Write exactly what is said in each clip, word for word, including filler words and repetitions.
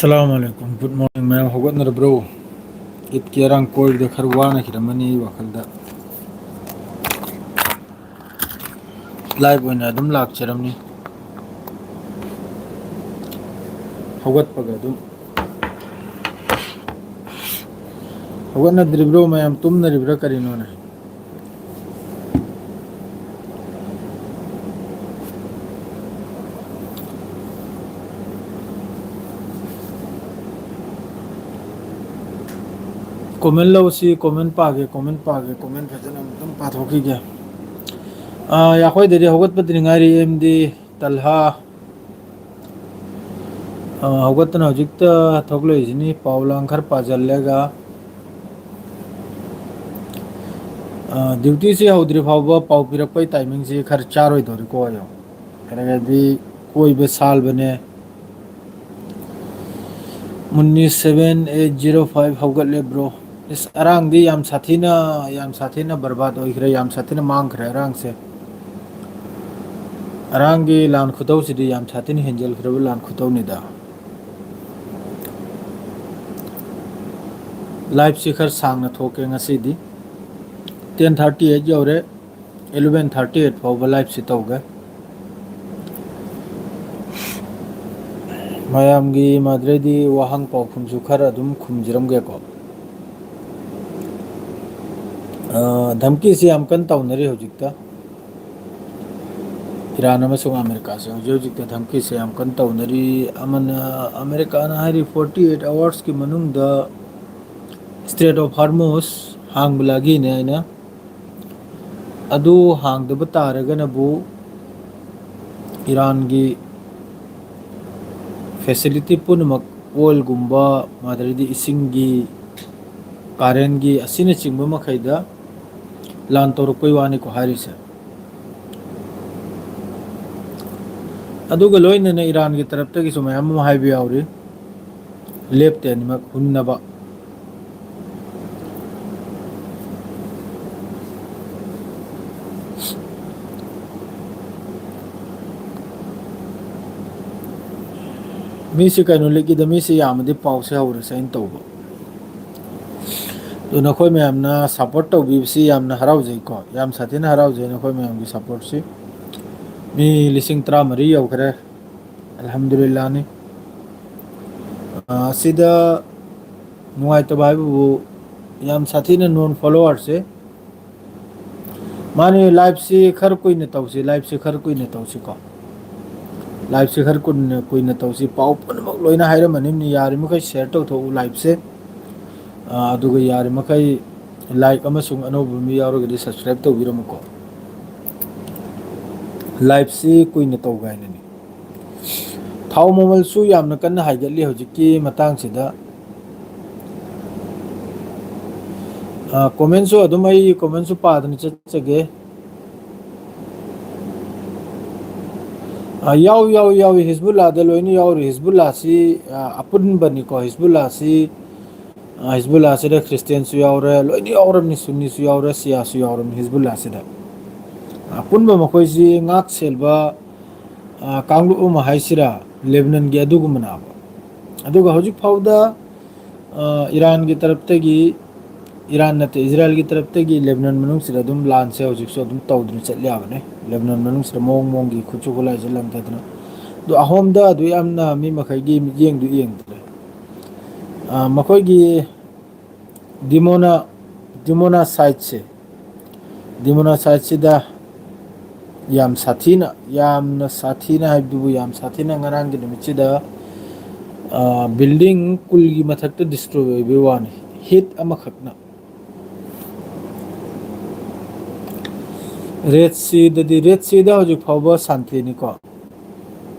ꯑꯁꯂꯥꯃꯨ ꯑꯂꯥꯏꯀꯨꯝ꯫ Good morning ꯃꯌꯥꯝ꯫ ꯍꯧꯒꯠꯅꯔꯕ꯭ꯔꯣ? ꯏꯠꯀꯤ ꯑꯔꯥꯡ ꯀꯣꯏꯕꯗ ꯈꯔ ꯋꯥꯅꯈꯤꯔꯝꯃꯅꯤ ꯑꯩ ꯋꯥꯈꯜꯗ꯫ ꯂꯥꯏꯚ ꯑꯣꯏꯅ ꯑꯗꯨꯝ ꯂꯥꯛꯆꯔꯝꯅꯤ꯫ ꯍꯧꯒꯠꯄꯒ ꯑꯗꯨꯝ ꯍꯧꯒꯠꯅꯗ꯭ꯔꯤꯕ꯭ꯔꯣ ꯃꯌꯥꯝ? ꯇꯨꯝꯅꯔꯤꯕ꯭ꯔꯥ ꯀꯔꯤꯅꯣꯅꯦ? ꯀꯣꯃꯦꯟ ꯂꯧꯁꯤ꯫ ꯀꯣꯃꯦꯟ ꯄꯥꯒꯦ꯫ ꯀꯣꯃꯦꯟ ꯄꯥꯒꯦ꯫ ꯀꯣꯃꯦꯟ ꯐꯖꯅ ꯑꯗꯨꯝ ꯄꯥꯊꯣꯛꯈꯤꯒꯦ꯫ ꯑꯥ, ꯑꯩꯈꯣꯏꯗꯗꯤ ꯍꯧꯒꯠꯄꯗꯤ ꯉꯥꯏꯔꯤ꯫ ꯑꯦꯝ ꯗꯤ ꯇꯜꯍꯥ, ꯑꯥ, ꯍꯧꯒꯠꯇꯅ ꯍꯧꯖꯤꯛꯇ ꯊꯣꯛꯂꯛꯏꯁꯤꯅꯤ꯫ ꯄꯥꯎ ꯂꯥꯡ ꯈꯔ ꯄꯥꯖꯜꯂꯦꯒ꯫ ꯑꯥ, ꯗ꯭ꯌꯨꯇꯤꯁꯤ ꯍꯧꯗ꯭ꯔꯤ ꯐꯥꯎꯕ ꯄꯥꯎ ꯄꯤꯔꯛꯄꯩ ꯇꯥꯏꯃꯤꯡꯁꯤ ꯈꯔ ꯆꯥꯔꯣꯏꯗꯧꯔꯤꯀꯣ ꯑꯩ꯫ ꯈꯔꯒꯗꯤ ꯀꯣꯏꯕ ꯁꯥꯜꯕꯅꯦ꯫ ꯃꯨꯟꯅꯤ seven eight zero five ꯍꯧꯒꯠꯂꯦ, bro꯫ ꯏꯁ, ꯑꯔꯥꯡꯗꯤ ꯌꯥꯝ ꯁꯥꯊꯤꯅ, ꯌꯥꯝ ꯁꯥꯊꯤꯅ ꯕꯔꯕꯥꯗ ꯑꯣꯏꯈ꯭ꯔꯦ, ꯌꯥꯝ ꯁꯥꯊꯤꯅ ꯃꯥꯡꯈ꯭ꯔꯦ ꯑꯔꯥꯡꯁꯦ꯫ ꯑꯔꯥꯡꯒꯤ ꯂꯥꯟ ꯈꯨꯇꯧꯁꯤꯗꯤ ꯌꯥꯝ ꯁꯥꯊꯤꯅ ꯍꯦꯟꯖꯜꯈ꯭ꯔꯕ ꯂꯥꯟ ꯈꯨꯇꯧꯅꯤꯗ꯫ ꯂꯥꯏꯐꯁꯤ ꯈꯔ ꯁꯥꯡꯅ ꯊꯣꯛꯀꯦ ꯉꯁꯤꯗꯤ꯫ Ten thirty eight ꯌꯧꯔꯦ꯫ Eleven thirty eight ꯐꯥꯎꯕ ꯂꯥꯏꯐꯁꯤ ꯇꯧꯒꯦ꯫ ꯃꯌꯥꯝꯒꯤ ꯃꯥꯗ꯭ꯔꯦꯗꯤ ꯋꯥꯍꯪ ꯄꯥꯎꯈꯨꯝꯁꯨ ꯈꯔ ꯑꯗꯨꯝ ꯈꯨꯝꯖꯔꯝꯒꯦꯀꯣ꯫ ꯑ, ꯙꯝꯀꯤꯁꯤ ꯌꯥꯝ ꯀꯟꯅ ꯇꯧꯅꯔꯤ ꯍꯧꯖꯤꯛꯇ꯫ ꯏꯔꯥꯟ ꯑꯃꯁꯨꯡ ꯑꯃꯦꯔꯤꯀꯥꯁꯦ ꯍꯧꯖꯤꯛ ꯍꯧꯖꯤꯛꯇ ꯙꯝꯀꯤꯁꯦ ꯌꯥꯝ ꯀꯟꯅ ꯇꯧꯅꯔꯤ꯫ ꯑꯃꯅ, ꯑꯃꯦꯔꯤꯀꯥꯅ ꯍꯥꯏꯔꯤ forty eight hours ꯀꯤ ꯃꯅꯨꯡꯗ Strait of Hormuz ꯍꯥꯡꯕ ꯂꯥꯒꯤꯅꯦ ꯍꯥꯏꯅ꯫ ꯑꯗꯨ ꯍꯥꯡꯗꯕ ꯇꯥꯔꯒꯅꯕꯨ ꯏꯔꯥꯟꯒꯤ facility ꯄꯨꯝꯅꯃꯛ, oil ꯒꯨꯝꯕ, ꯑꯗꯩꯗꯤ ꯏꯁꯤꯡꯒꯤ, current ꯀꯤ, ꯑꯁꯤꯅꯆꯤꯡꯕ ꯃꯈꯩꯗ ꯂꯥꯟ ꯇꯧꯔꯛꯄꯩ ꯋꯥꯅꯤꯀꯣ ꯍꯥꯏꯔꯤꯁꯦ꯫ ꯑꯗꯨꯒ ꯂꯣꯏꯅꯅ ꯏꯔꯥꯟꯒꯤ ꯇꯔꯞꯇꯒꯤꯁꯨ ꯃꯌꯥꯝ ꯑꯃ ꯍꯥꯏꯕ ꯌꯥꯎꯔꯤ, ꯂꯦꯞꯇꯦ ꯑꯅꯤꯃꯛ ꯍꯨꯟꯅꯕ꯫ ꯃꯤꯁꯤ ꯀꯩꯅꯣ ꯂꯤꯛꯏꯗ, ꯃꯤꯁꯤ ꯌꯥꯝꯃꯗꯤ ꯄꯥꯎꯁꯦ ꯍꯧꯔꯁꯦ ꯑꯩꯅ ꯇꯧꯕ꯫ ꯑꯗꯨ ꯅꯈꯣꯏ ꯃꯌꯥꯝꯅ ꯁꯞꯄꯣꯔꯠ ꯇꯧꯕꯤꯕꯁꯤ ꯌꯥꯝꯅ ꯍꯔꯥꯎꯖꯩꯀꯣ, ꯌꯥꯝ ꯁꯥꯊꯤꯅ ꯍꯔꯥꯎꯖꯩ ꯅꯈꯣꯏ ꯃꯌꯥꯝꯒꯤ ꯁꯞꯄꯣꯔꯠꯁꯤ꯫ ꯃꯤ ꯂꯤꯁꯤꯡ ꯇꯔꯥꯃꯔꯤ ꯌꯧꯈ꯭ꯔꯦ, ꯑꯜꯍꯝꯗꯨꯂꯤꯜꯂꯥꯍꯅꯤ꯫ ꯑ, ꯑꯁꯤꯗ ꯅꯨꯡꯉꯥꯏꯇꯕ ꯍꯥꯏꯕꯕꯨ ꯌꯥꯝ ꯁꯥꯊꯤꯅ ꯅꯣꯟ ꯐꯣꯂꯣꯋꯔꯁꯦ꯫ ꯃꯥꯅꯤ, ꯂꯥꯏꯞꯁꯤ ꯈꯔ ꯀꯨꯏꯅ ꯇꯧꯁꯤ, ꯂꯥꯏꯞꯁꯤ ꯈꯔ ꯀꯨꯏꯅ ꯇꯧꯁꯤꯀꯣ꯫ ꯂꯥꯏꯞꯁꯤ ꯈꯔ ꯀꯨꯏꯅ, ꯀꯨꯏꯅ ꯇꯧꯁꯤ꯫ ꯄꯥꯎ ꯄꯨꯝꯅꯃꯛ ꯂꯣꯏꯅ ꯍꯥꯏꯔꯝꯃꯅꯤ, ꯌꯥꯔꯤꯃꯈꯩ ꯁꯤꯌꯔ ꯇꯧꯊꯣꯛꯎ ꯂꯥꯏꯞꯁꯦ꯫ ꯑ, ꯑꯗꯨꯒ ꯌꯥꯔꯤꯃꯈꯩ ꯂꯥꯏꯛ ꯑꯃꯁꯨꯡ ꯑꯅꯧꯕ ꯃꯤ ꯌꯥꯎꯔꯒꯗꯤ ꯁꯕꯁꯀ꯭ꯔꯥꯏꯕ ꯇꯧꯕꯤꯔꯝꯃꯨꯀꯣ꯫ ꯂꯥꯏꯞꯁꯤ ꯀꯨꯏꯅ ꯇꯧꯒꯦ ꯍꯥꯏꯅꯅꯤ꯫ ꯊꯥꯎ ꯃꯃꯜꯁꯨ ꯌꯥꯝꯅ ꯀꯟꯅ ꯍꯥꯏꯒꯠꯂꯤ ꯍꯧꯖꯤꯛꯀꯤ ꯃꯇꯥꯡꯁꯤꯗ꯫ ꯑ, ꯀꯣꯃꯦꯟꯁꯨ ꯑꯗꯨꯝ, ꯑꯩ ꯀꯣꯃꯦꯟꯁꯨ ꯄꯥꯗꯅ ꯆꯠꯆꯒꯦ꯫ ꯑ, ꯌꯥꯎꯏ, ꯌꯥꯎꯏ, ꯌꯥꯎꯏ, ꯍꯤꯖꯕꯨꯜꯂꯥꯗ ꯂꯣꯏꯅ ꯌꯥꯎꯔꯤ꯫ ꯍꯤꯖꯕꯨꯜꯂꯥꯁꯤ, ꯑ, ꯑꯄꯨꯟꯕꯅꯤꯀꯣ꯫ ꯍꯤꯖꯕꯨꯜꯂꯥꯁꯤ, ꯑ, ꯍꯤꯖꯕꯨꯜꯂꯥꯁꯤꯗ ꯈ꯭ꯔꯤꯁꯇꯤꯌꯥꯟꯁꯨ ꯌꯥꯎꯔꯦ, ꯂꯣꯏꯅ ꯌꯥꯎꯔꯕꯅꯤ, ꯁꯨꯟꯅꯤꯁꯨ ꯌꯥꯎꯔꯦ, ꯁꯤꯌꯥꯁꯨ ꯌꯥꯎꯔꯕꯅꯤ ꯍꯤꯖꯕꯨꯜꯂꯥꯁꯤꯗ꯫ ꯑꯄꯨꯟꯕ ꯃꯈꯣꯏꯁꯤ ꯉꯥꯛ ꯁꯦꯜꯕ, ꯑ, ꯀꯥꯡꯂꯨꯞ ꯑꯃ ꯍꯥꯏꯁꯤꯔꯥ, ꯂꯦꯕꯅꯟꯒꯤ ꯑꯗꯨꯒꯨꯝꯕꯅꯦꯕ꯫ ꯑꯗꯨꯒ ꯍꯧꯖꯤꯛ ꯐꯥꯎꯗ, ꯑ, ꯏꯔꯥꯟꯒꯤ ꯇꯔꯞꯇꯒꯤ, ꯏꯔꯥꯟ ꯅꯠꯇꯦ, ꯏꯖꯔꯥꯏꯜꯒꯤ ꯇꯔꯞꯇꯒꯤ ꯂꯦꯕꯅꯟ ꯃꯅꯨꯡꯁꯤꯗ ꯑꯗꯨꯝ ꯂꯥꯟꯁꯦ ꯍꯧꯖꯤꯛꯁꯨ ꯑꯗꯨꯝ ꯇꯧꯗꯨꯅ ꯆꯠꯂꯤ ꯍꯥꯏꯕꯅꯦ꯫ ꯂꯦꯕꯅꯟ ꯃꯅꯨꯡꯁꯤꯗ ꯃꯑꯣꯡ ꯃꯑꯣꯡꯒꯤ ꯈꯨꯠꯁꯨ ꯈꯨꯠꯂꯥꯏꯁꯦ ꯂꯪꯊꯗꯅ꯫ ꯑꯗꯣ ꯑꯍꯣꯝꯗ ꯑꯗꯨ ꯌꯥꯝꯅ ꯃꯤ ꯃꯈꯩꯒꯤ ꯃꯤꯠꯌꯦꯡꯗꯨ ꯌꯦꯡꯗ꯭ꯔꯦ꯫ ꯑ, ꯃꯈꯣꯏꯒꯤ ꯗꯤꯃꯣꯅꯥ, ꯗꯤꯃꯣꯅꯥ ꯁꯥꯏꯠꯁꯦ, ꯗꯤꯃꯣꯅꯥ ꯁꯥꯏꯠꯁꯤꯗ ꯌꯥꯝ ꯁꯥꯊꯤꯅ, ꯌꯥꯝꯅ ꯁꯥꯊꯤꯅ ꯍꯥꯏꯕꯗꯨꯕꯨ ꯌꯥꯝ ꯁꯥꯊꯤꯅ ꯉꯔꯥꯡꯒꯤ ꯅꯨꯃꯤꯠꯁꯤꯗ, ꯑ, ꯕꯤꯜꯗꯤꯡ ꯀꯨꯟꯒꯤ ꯃꯊꯛꯇ ꯗꯤꯁꯇ꯭ꯔꯣꯏ ꯑꯣꯏꯕꯒꯤ ꯋꯥꯅꯤ, ꯍꯤꯠ ꯑꯃꯈꯛꯅ꯫ ꯔꯦꯗ ꯁꯤꯗꯗꯤ, ꯔꯦꯗ ꯁꯤꯗ ꯍꯧꯖꯤꯛ ꯐꯥꯎꯕ ꯁꯥꯟꯇꯤꯅꯤꯀꯣ꯫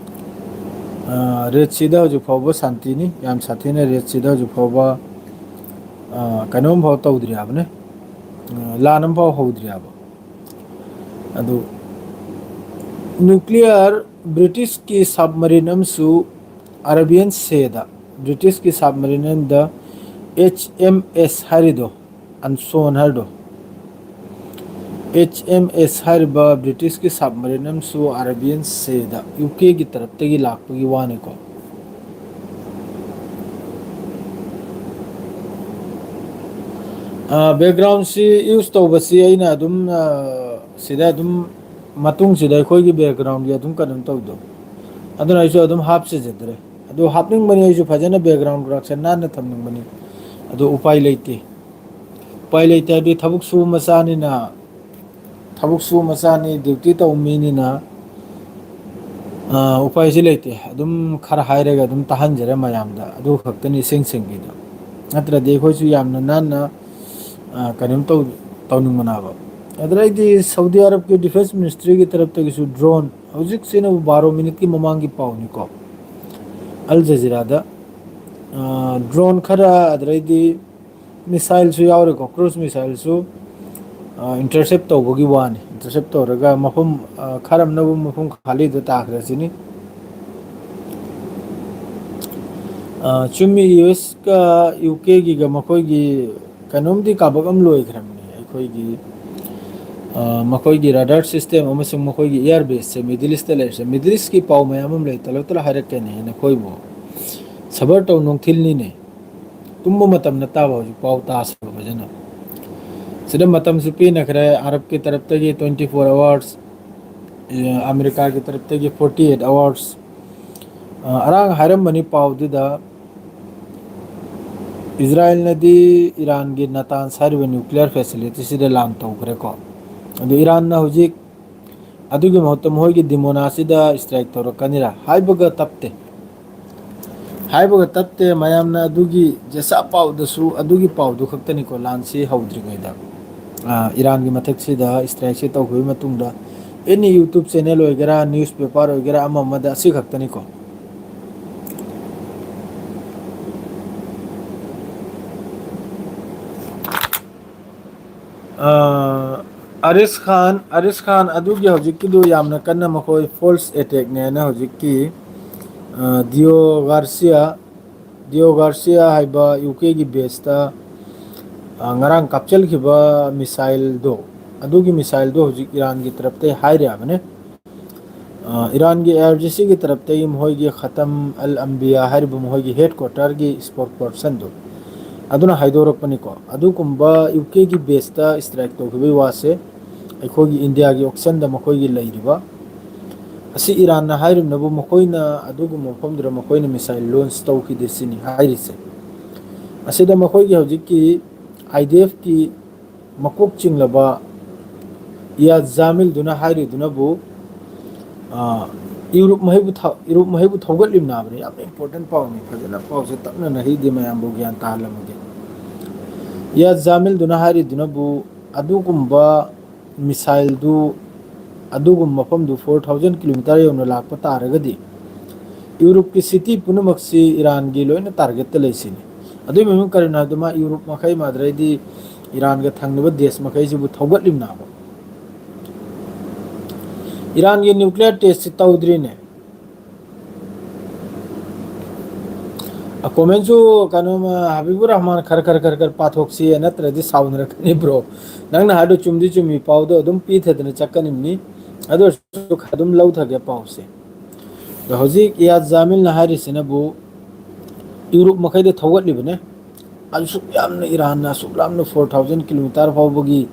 ꯑ, ꯔꯦꯗ ꯁꯤꯗ ꯍꯧꯖꯤꯛ ꯐꯥꯎꯕ ꯁꯥꯟꯇꯤꯅꯤ, ꯌꯥꯝ ꯁꯥꯊꯤꯅ ꯔꯦꯗ ꯁꯤꯗ ꯍꯧꯖꯤꯛ ꯐꯥꯎꯕ, ꯑ, ꯀꯩꯅꯣꯝ ꯐꯥꯎ ꯇꯧꯗ꯭ꯔꯤ ꯍꯥꯏꯕꯅꯦ꯫ ꯑ, ꯂꯥꯟ ꯑꯃ ꯐꯥꯎ ꯍꯧꯗ꯭ꯔꯤ ꯍꯥꯏꯕ꯫ ꯑꯗꯨ ꯅ꯭ꯌꯨꯀ꯭ꯂꯤꯌꯔ ꯕ꯭ꯔꯤꯇꯤꯁꯀꯤ ꯁꯕꯃꯔꯤꯟ ꯑꯃꯁꯨ ꯑꯔꯥꯕꯤꯌꯟ ꯁꯦꯗ, ꯕ꯭ꯔꯤꯇꯤꯁꯀꯤ ꯁꯕꯃꯔꯤꯟ ꯑꯃꯗ ꯑꯩꯆ ꯑꯦꯝ ꯑꯦꯁ ꯍꯥꯏꯔꯤꯗꯣ, ꯑꯟꯁꯣꯟ ꯍꯥꯏꯔꯤꯗꯣ, ꯑꯩꯆ ꯑꯦꯝ ꯑꯦꯁ ꯍꯥꯏꯔꯤꯕ ꯕ꯭ꯔꯤꯇꯤꯁꯀꯤ ꯁꯕꯃꯔꯤꯟ ꯑꯃꯁꯨ ꯑꯔꯥꯕꯤꯌꯟ ꯁꯦꯗ, ꯌꯨ ꯀꯦꯒꯤ ꯇꯔꯞꯇꯒꯤ ꯂꯥꯛꯄꯒꯤ ꯋꯥꯅꯤꯀꯣ꯫ ꯕꯦꯛꯒ꯭ꯔꯥꯎꯟꯁꯤ ꯌꯨꯁ ꯇꯧꯕꯁꯤ ꯑꯩꯅ ꯑꯗꯨꯝ, ꯑ, ꯁꯤꯗ ꯑꯗꯨꯝ ꯃꯇꯨꯡꯁꯤꯗ ꯑꯩꯈꯣꯏꯒꯤ ꯕꯦꯛꯒ꯭ꯔꯥꯎꯟꯒꯤ ꯑꯗꯨꯝ ꯀꯩꯅꯣ ꯇꯧꯗꯣ, ꯑꯗꯨꯅ ꯑꯩꯁꯨ ꯑꯗꯨꯝ ꯍꯥꯞꯆꯖꯗ꯭ꯔꯦ꯫ ꯑꯗꯨ ꯍꯥꯞꯅꯤꯡꯕꯅꯤ, ꯑꯩꯁꯨ ꯐꯖꯅ ꯕꯦꯛꯒ꯭ꯔꯥꯎꯟ ꯀꯔꯦꯛꯁꯟ ꯅꯥꯟꯅ ꯊꯝꯅꯤꯡꯕꯅꯤ꯫ ꯑꯗꯨ ꯎꯄꯥꯏ ꯂꯩꯇꯦ꯫ ꯎꯄꯥꯏ ꯂꯩꯇꯦ ꯍꯥꯏꯕꯗꯤ ꯊꯕꯛ ꯁꯨꯕ ꯃꯆꯥꯅꯤꯅ, ꯊꯕꯛ ꯁꯨꯕ ꯃꯆꯥꯅꯤ, ꯗ꯭ꯌꯨꯇꯤ ꯇꯧꯕ ꯃꯤꯅꯤꯅ, ꯑ, ꯎꯄꯥꯏꯁꯤ ꯂꯩꯇꯦ꯫ ꯑꯗꯨꯝ ꯈꯔ ꯍꯥꯏꯔꯒ ꯑꯗꯨꯝ ꯇꯥꯍꯟꯖꯔꯦ ꯃꯌꯥꯝꯗ꯫ ꯑꯗꯨ ꯈꯛꯇꯅꯤ ꯏꯁꯤꯡ ꯁꯤꯡꯕꯤꯗꯣ꯫ ꯅꯠꯇ꯭ꯔꯗꯤ ꯑꯩꯈꯣꯏꯁꯨ ꯌꯥꯝꯅ ꯅꯥꯟꯅ, ꯑ, ꯀꯩꯅꯣꯝ ꯇꯧ-, ꯇꯧꯅꯤꯡꯕꯅꯦꯕ꯫ ꯑꯗꯨꯗꯩꯗꯤ ꯁꯥꯎꯗꯤ ꯑꯔꯕꯀꯤ ꯗꯤꯐꯦꯟꯁ ꯃꯤꯅꯤꯁꯇ꯭ꯔꯤꯒꯤ ꯇꯔꯞꯇꯒꯤꯁꯨ ꯗ꯭ꯔꯣꯟ, ꯍꯧꯖꯤꯛꯁꯤꯅꯕꯨ ꯕꯥꯔꯣ ꯃꯤꯅꯤꯠꯀꯤ ꯃꯃꯥꯡꯒꯤ ꯄꯥꯎꯅꯤꯀꯣ, ꯑꯜ ꯖꯖꯤꯔꯥꯗ, ꯑ, ꯗ꯭ꯔꯣꯟ ꯈꯔ, ꯑꯗꯨꯗꯩꯗꯤ ꯃꯤꯁꯥꯏꯜꯁꯨ ꯌꯥꯎꯔꯦꯀꯣ, ꯀ꯭ꯔꯨꯖ ꯃꯤꯁꯥꯏꯜꯁꯨ, ꯑ, ꯏꯟꯇꯔꯁꯦꯞ ꯇꯧꯕꯒꯤ ꯋꯥꯅꯤ꯫ ꯏꯟꯇꯔꯁꯦꯞ ꯇꯧꯔꯒ ꯃꯐꯝ, ꯑ, ꯈꯔ ꯑꯃꯅꯕꯨ ꯃꯐꯝ ꯈꯥꯂꯤꯗ ꯇꯥꯈ꯭ꯔꯦ ꯁꯤꯅꯤ꯫ ꯑ, ꯆꯨꯝꯃꯤ, ꯌꯨ ꯑꯦꯁꯀ ꯌꯨ ꯀꯦꯒꯤꯒ ꯃꯈꯣꯏꯒꯤ ꯀꯩꯅꯣꯝꯗꯤ ꯀꯥꯕꯛ ꯑꯃ ꯂꯣꯏꯈ꯭ꯔꯕꯅꯤ꯫ ꯑꯩꯈꯣꯏꯒꯤ, ꯑ, ꯃꯈꯣꯏꯒꯤ ꯔꯥꯗꯥꯔ ꯁꯤꯁꯇꯦꯝ ꯑꯃꯁꯨꯡ ꯃꯈꯣꯏꯒꯤ ꯏꯌꯥꯔ ꯕꯦꯁꯁꯦ ꯃꯤꯗꯜ ꯏꯁꯇ ꯂꯩꯔꯤꯁꯦ꯫ ꯃꯤꯗꯜ ꯏꯁꯀꯤ ꯄꯥꯎ ꯃꯌꯥꯝ ꯑꯃ ꯂꯩ, ꯇꯂꯞ ꯇꯂꯞ ꯍꯥꯏꯔꯛꯀꯅꯤ ꯅꯈꯣꯏꯕꯨ꯫ ꯁꯕꯔ ꯇꯧ, ꯅꯨꯡꯊꯤꯜꯅꯤꯅꯦ꯫ ꯇꯨꯝꯕ ꯃꯇꯝ ꯅꯠꯇꯕ ꯍꯧꯖꯤꯛ ꯄꯥꯎ ꯇꯥꯁꯦꯕ ꯐꯖꯅ꯫ ꯁꯤꯗ ꯃꯇꯝꯁꯨ ꯄꯤꯅꯈ꯭ꯔꯦ, ꯑꯔꯕꯀꯤ ꯇꯔꯞꯇꯒꯤ twenty four hours, ꯑꯦ, ꯑꯃꯦꯔꯤꯀꯥꯒꯤ ꯇꯔꯞꯇꯒꯤ forty eight hours꯫ ꯑ, ꯑꯔꯥꯡ ꯍꯥꯏꯔꯝꯕꯅꯤ ꯄꯥꯎꯗꯨꯗ, ꯏꯖꯔꯥꯌꯦꯜꯅꯗꯤ ꯏꯔꯥꯟꯒꯤ ꯅꯇꯥꯟꯁ ꯍꯥꯏꯔꯤꯕ ꯅ꯭ꯌꯨꯀ꯭ꯂꯤꯌꯔ ꯐꯦꯁꯤꯂꯤꯇꯤꯁꯤꯗ ꯂꯥꯟ ꯇꯧꯈ꯭ꯔꯦꯀꯣ꯫ ꯑꯗꯨ ꯏꯔꯥꯟꯅ ꯍꯧꯖꯤꯛ ꯑꯗꯨꯒꯤ ꯃꯍꯨꯠꯇ ꯃꯈꯣꯏꯒꯤ ꯗꯤꯃꯣꯅꯥꯁꯤꯗ ꯏꯁꯇ꯭ꯔꯥꯏꯛ ꯇꯧꯔꯛꯀꯅꯤꯔꯥ? ꯍꯥꯏꯕꯒ ꯇꯞꯇꯦ꯫ ꯍꯥꯏꯕꯒ ꯇꯞꯇꯦ꯫ ꯃꯌꯥꯝꯅ ꯑꯗꯨꯒꯤ ꯖꯦꯁꯥ ꯄꯥꯎꯗꯁꯨ ꯑꯗꯨꯒꯤ ꯄꯥꯎꯗꯨ ꯈꯛꯇꯅꯤꯀꯣ, ꯂꯥꯟꯁꯤ ꯍꯧꯗ꯭ꯔꯤꯉꯩꯗ, ꯑ, ꯏꯔꯥꯟꯒꯤ ꯃꯊꯛꯁꯤꯗ ꯏꯁꯇ꯭ꯔꯥꯏꯛꯁꯤ ꯇꯧꯈꯤꯕ ꯃꯇꯨꯡꯗ ꯑꯦꯅꯤ YouTube channel ꯑꯣꯏꯒꯦꯔꯥ, ꯅ꯭ꯌꯨꯁ ꯄꯦꯄꯔ ꯑꯣꯏꯒꯦꯔꯥ, ꯑꯃ ꯑꯃꯗ ꯑꯁꯤ ꯈꯛꯇꯅꯤꯀꯣ꯫ ꯑ, ꯑꯔꯤꯁ ꯈꯥꯟ, ꯑꯔꯤꯁ ꯈꯥꯟ ꯑꯗꯨꯒꯤ ꯍꯧꯖꯤꯛꯀꯤꯗꯨ ꯌꯥꯝꯅ ꯀꯟꯅ ꯃꯈꯣꯏ ꯐꯣꯜꯁ ꯑꯦꯇꯦꯛꯅꯦꯅ ꯍꯧꯖꯤꯛꯀꯤ, ꯑ, ꯗꯤꯌꯣ ꯒꯥꯔꯁꯤꯌꯥ, ꯗꯤꯌꯣ ꯒꯥꯔꯁꯤꯌꯥ ꯍꯥꯏꯕ ꯌꯨ ꯀꯦꯒꯤ ꯕꯦꯁꯇ, ꯑ, ꯉꯔꯥꯡ ꯀꯥꯞꯆꯤꯟꯈꯤꯕ ꯃꯤꯁꯥꯏꯜꯗꯣ, ꯑꯗꯨꯒꯤ ꯃꯤꯁꯥꯏꯜꯗꯣ ꯍꯧꯖꯤꯛ ꯏꯔꯥꯟꯒꯤ ꯇꯔꯞꯇꯒꯤ ꯍꯥꯏꯔꯦ ꯍꯥꯏꯕꯅꯦ꯫ ꯑ, ꯏꯔꯥꯟꯒꯤ ꯑꯥꯏ ꯑꯥꯔ ꯖꯤ ꯁꯤꯒꯤ ꯇꯔꯞꯇꯒꯤ ꯃꯈꯣꯏꯒꯤ ꯈꯇꯝ ꯑꯜ ꯑꯝꯕꯤꯌꯥ ꯍꯥꯏꯔꯤꯕ ꯃꯈꯣꯏꯒꯤ ꯍꯦꯗ ꯀ꯭ꯋꯥꯇꯔꯒꯤ ꯁ꯭ꯄꯣꯛꯁ ꯄꯔꯁꯟꯗꯣ, ꯑꯗꯨꯅ ꯍꯥꯏꯗꯣꯔꯛꯄꯅꯤꯀꯣ꯫ ꯑꯗꯨꯒꯨꯝꯕ ꯌꯨ ꯀꯦꯒꯤ ꯕꯦꯁꯇ ꯁ꯭ꯇ꯭ꯔꯥꯏꯛ ꯇꯧꯈꯤꯕꯒꯤ ꯋꯥꯁꯦ ꯑꯩꯈꯣꯏꯒꯤ ꯏꯟꯗꯤꯌꯥꯒꯤ ꯑꯣꯞꯁꯟꯗ ꯃꯈꯣꯏꯒꯤ ꯂꯩꯔꯤꯕ ꯑꯁꯤ ꯏꯔꯥꯟꯅ ꯍꯥꯏꯔꯤꯕꯅꯕꯨ ꯃꯈꯣꯏꯅ ꯑꯗꯨꯒꯨꯝꯕ ꯃꯐꯝꯗꯨꯗ ꯃꯈꯣꯏꯅ ꯃꯤꯁꯥꯏꯜ ꯂꯣꯟꯁ ꯇꯧꯈꯤꯗꯦ ꯁꯤꯅꯤ ꯍꯥꯏꯔꯤꯁꯦ꯫ ꯑꯁꯤꯗ ꯃꯈꯣꯏꯒꯤ ꯍꯧꯖꯤꯛꯀꯤ ꯑꯥꯏ ꯗꯤ ꯑꯦꯐꯀꯤ ꯃꯀꯣꯛ ꯆꯤꯡꯂꯕ ꯏꯌꯥ ꯖꯥꯃꯤꯜꯗꯨꯅ ꯍꯥꯏꯔꯤꯗꯨꯅꯕꯨ, ꯑ, ꯌꯨꯔꯨꯞ ꯃꯍꯩꯕꯨ ꯊ-, ꯌꯨꯔꯨꯞ ꯃꯍꯩꯕꯨ ꯊꯧꯒꯠꯂꯤꯕꯅꯕꯅꯤ꯫ ꯌꯥꯝꯅ ꯏꯝꯄꯣꯔꯇꯦꯟ ꯄꯥꯎꯅꯤ꯫ ꯐꯖꯅ ꯄꯥꯎꯁꯦ ꯇꯞꯅ ꯅꯍꯤꯗꯤ ꯃꯌꯥꯝꯕꯨ ꯒ꯭ꯌꯥꯟ ꯇꯥꯍꯜꯂꯝꯃꯒꯦ꯫ ꯏꯌꯥ ꯖꯥꯃꯤꯜꯗꯨꯅ ꯍꯥꯏꯔꯤꯗꯨꯅꯕꯨ ꯑꯗꯨꯒꯨꯝꯕ ꯃꯤꯁꯥꯏꯜꯗꯨ ꯑꯗꯨꯒꯨꯝꯕ ꯃꯐꯝꯗꯨ four thousand kilometer ꯌꯧꯅ ꯂꯥꯛꯄ ꯇꯥꯔꯒꯗꯤ ꯌꯨꯔꯨꯞꯀꯤ ꯁꯤꯇꯤ ꯄꯨꯝꯅꯃꯛꯁꯤ ꯏꯔꯥꯟꯒꯤ ꯂꯣꯏꯅ ꯇꯥꯔꯒꯦꯠꯇ ꯂꯩꯁꯤꯅꯤ꯫ ꯑꯗꯨꯒꯤ ꯃꯃꯤꯡ ꯀꯔꯤꯅꯣ ꯍꯥꯏꯕꯗ ꯃꯥ ꯌꯨꯔꯨꯞ ꯃꯈꯩ ꯃꯥꯗ꯭ꯔꯩꯗꯤ ꯏꯔꯥꯟꯒ ꯊꯪꯅꯕ ꯗꯦꯁ ꯃꯈꯩꯁꯤꯕꯨ ꯊꯧꯒꯠꯂꯤꯕꯅꯕ꯫ ꯏꯔꯥꯟꯒꯤ ꯅ꯭ꯌꯨꯀ꯭ꯂꯤꯌꯔ ꯇꯦꯁꯁꯤ ꯇꯧꯗ꯭ꯔꯤꯅꯦ꯫ ꯑ, ꯀꯣꯃꯦꯟꯁꯨ ꯀꯩꯅꯣ, ꯑ, ꯍꯕꯤꯕꯨꯔ ꯔꯍꯃꯥꯟ ꯈꯔ ꯈꯔ ꯈꯔ ꯈꯔ ꯄꯥꯊꯣꯛꯁꯤ, ꯅꯠꯇ꯭ꯔꯗꯤ ꯁꯥꯎꯅꯔꯛꯀꯅꯤ ꯕ꯭ꯔꯣ꯫ ꯅꯪꯅ ꯍꯥꯏꯗꯣ ꯆꯨꯝꯗꯤ ꯆꯨꯝꯃꯤ, ꯄꯥꯎꯗꯣ ꯑꯗꯨꯝ ꯄꯤꯊꯗꯅ ꯆꯠꯀꯅꯤꯕꯅꯤ꯫ ꯑꯗꯨ ꯑꯣꯏꯔꯁꯨ ꯑꯗꯨꯝ ꯂꯧꯊꯒꯦ ꯄꯥꯎꯁꯦ꯫ ꯑꯗꯣ ꯍꯧꯖꯤꯛ ꯏꯌꯥꯖ ꯖꯥꯃꯤꯜꯅ ꯍꯥꯏꯔꯤꯁꯤꯅꯕꯨ ꯌꯨꯔꯨꯞ ꯃꯈꯩꯗ ꯊꯧꯒꯠꯂꯤꯕꯅꯦ꯫ ꯑꯁꯨꯛ ꯌꯥꯝꯅ ꯏꯔꯥꯟꯅ ꯑꯁꯨꯛ ꯌꯥꯝꯅ four thousand kilometer ꯐꯥꯎꯕꯒꯤ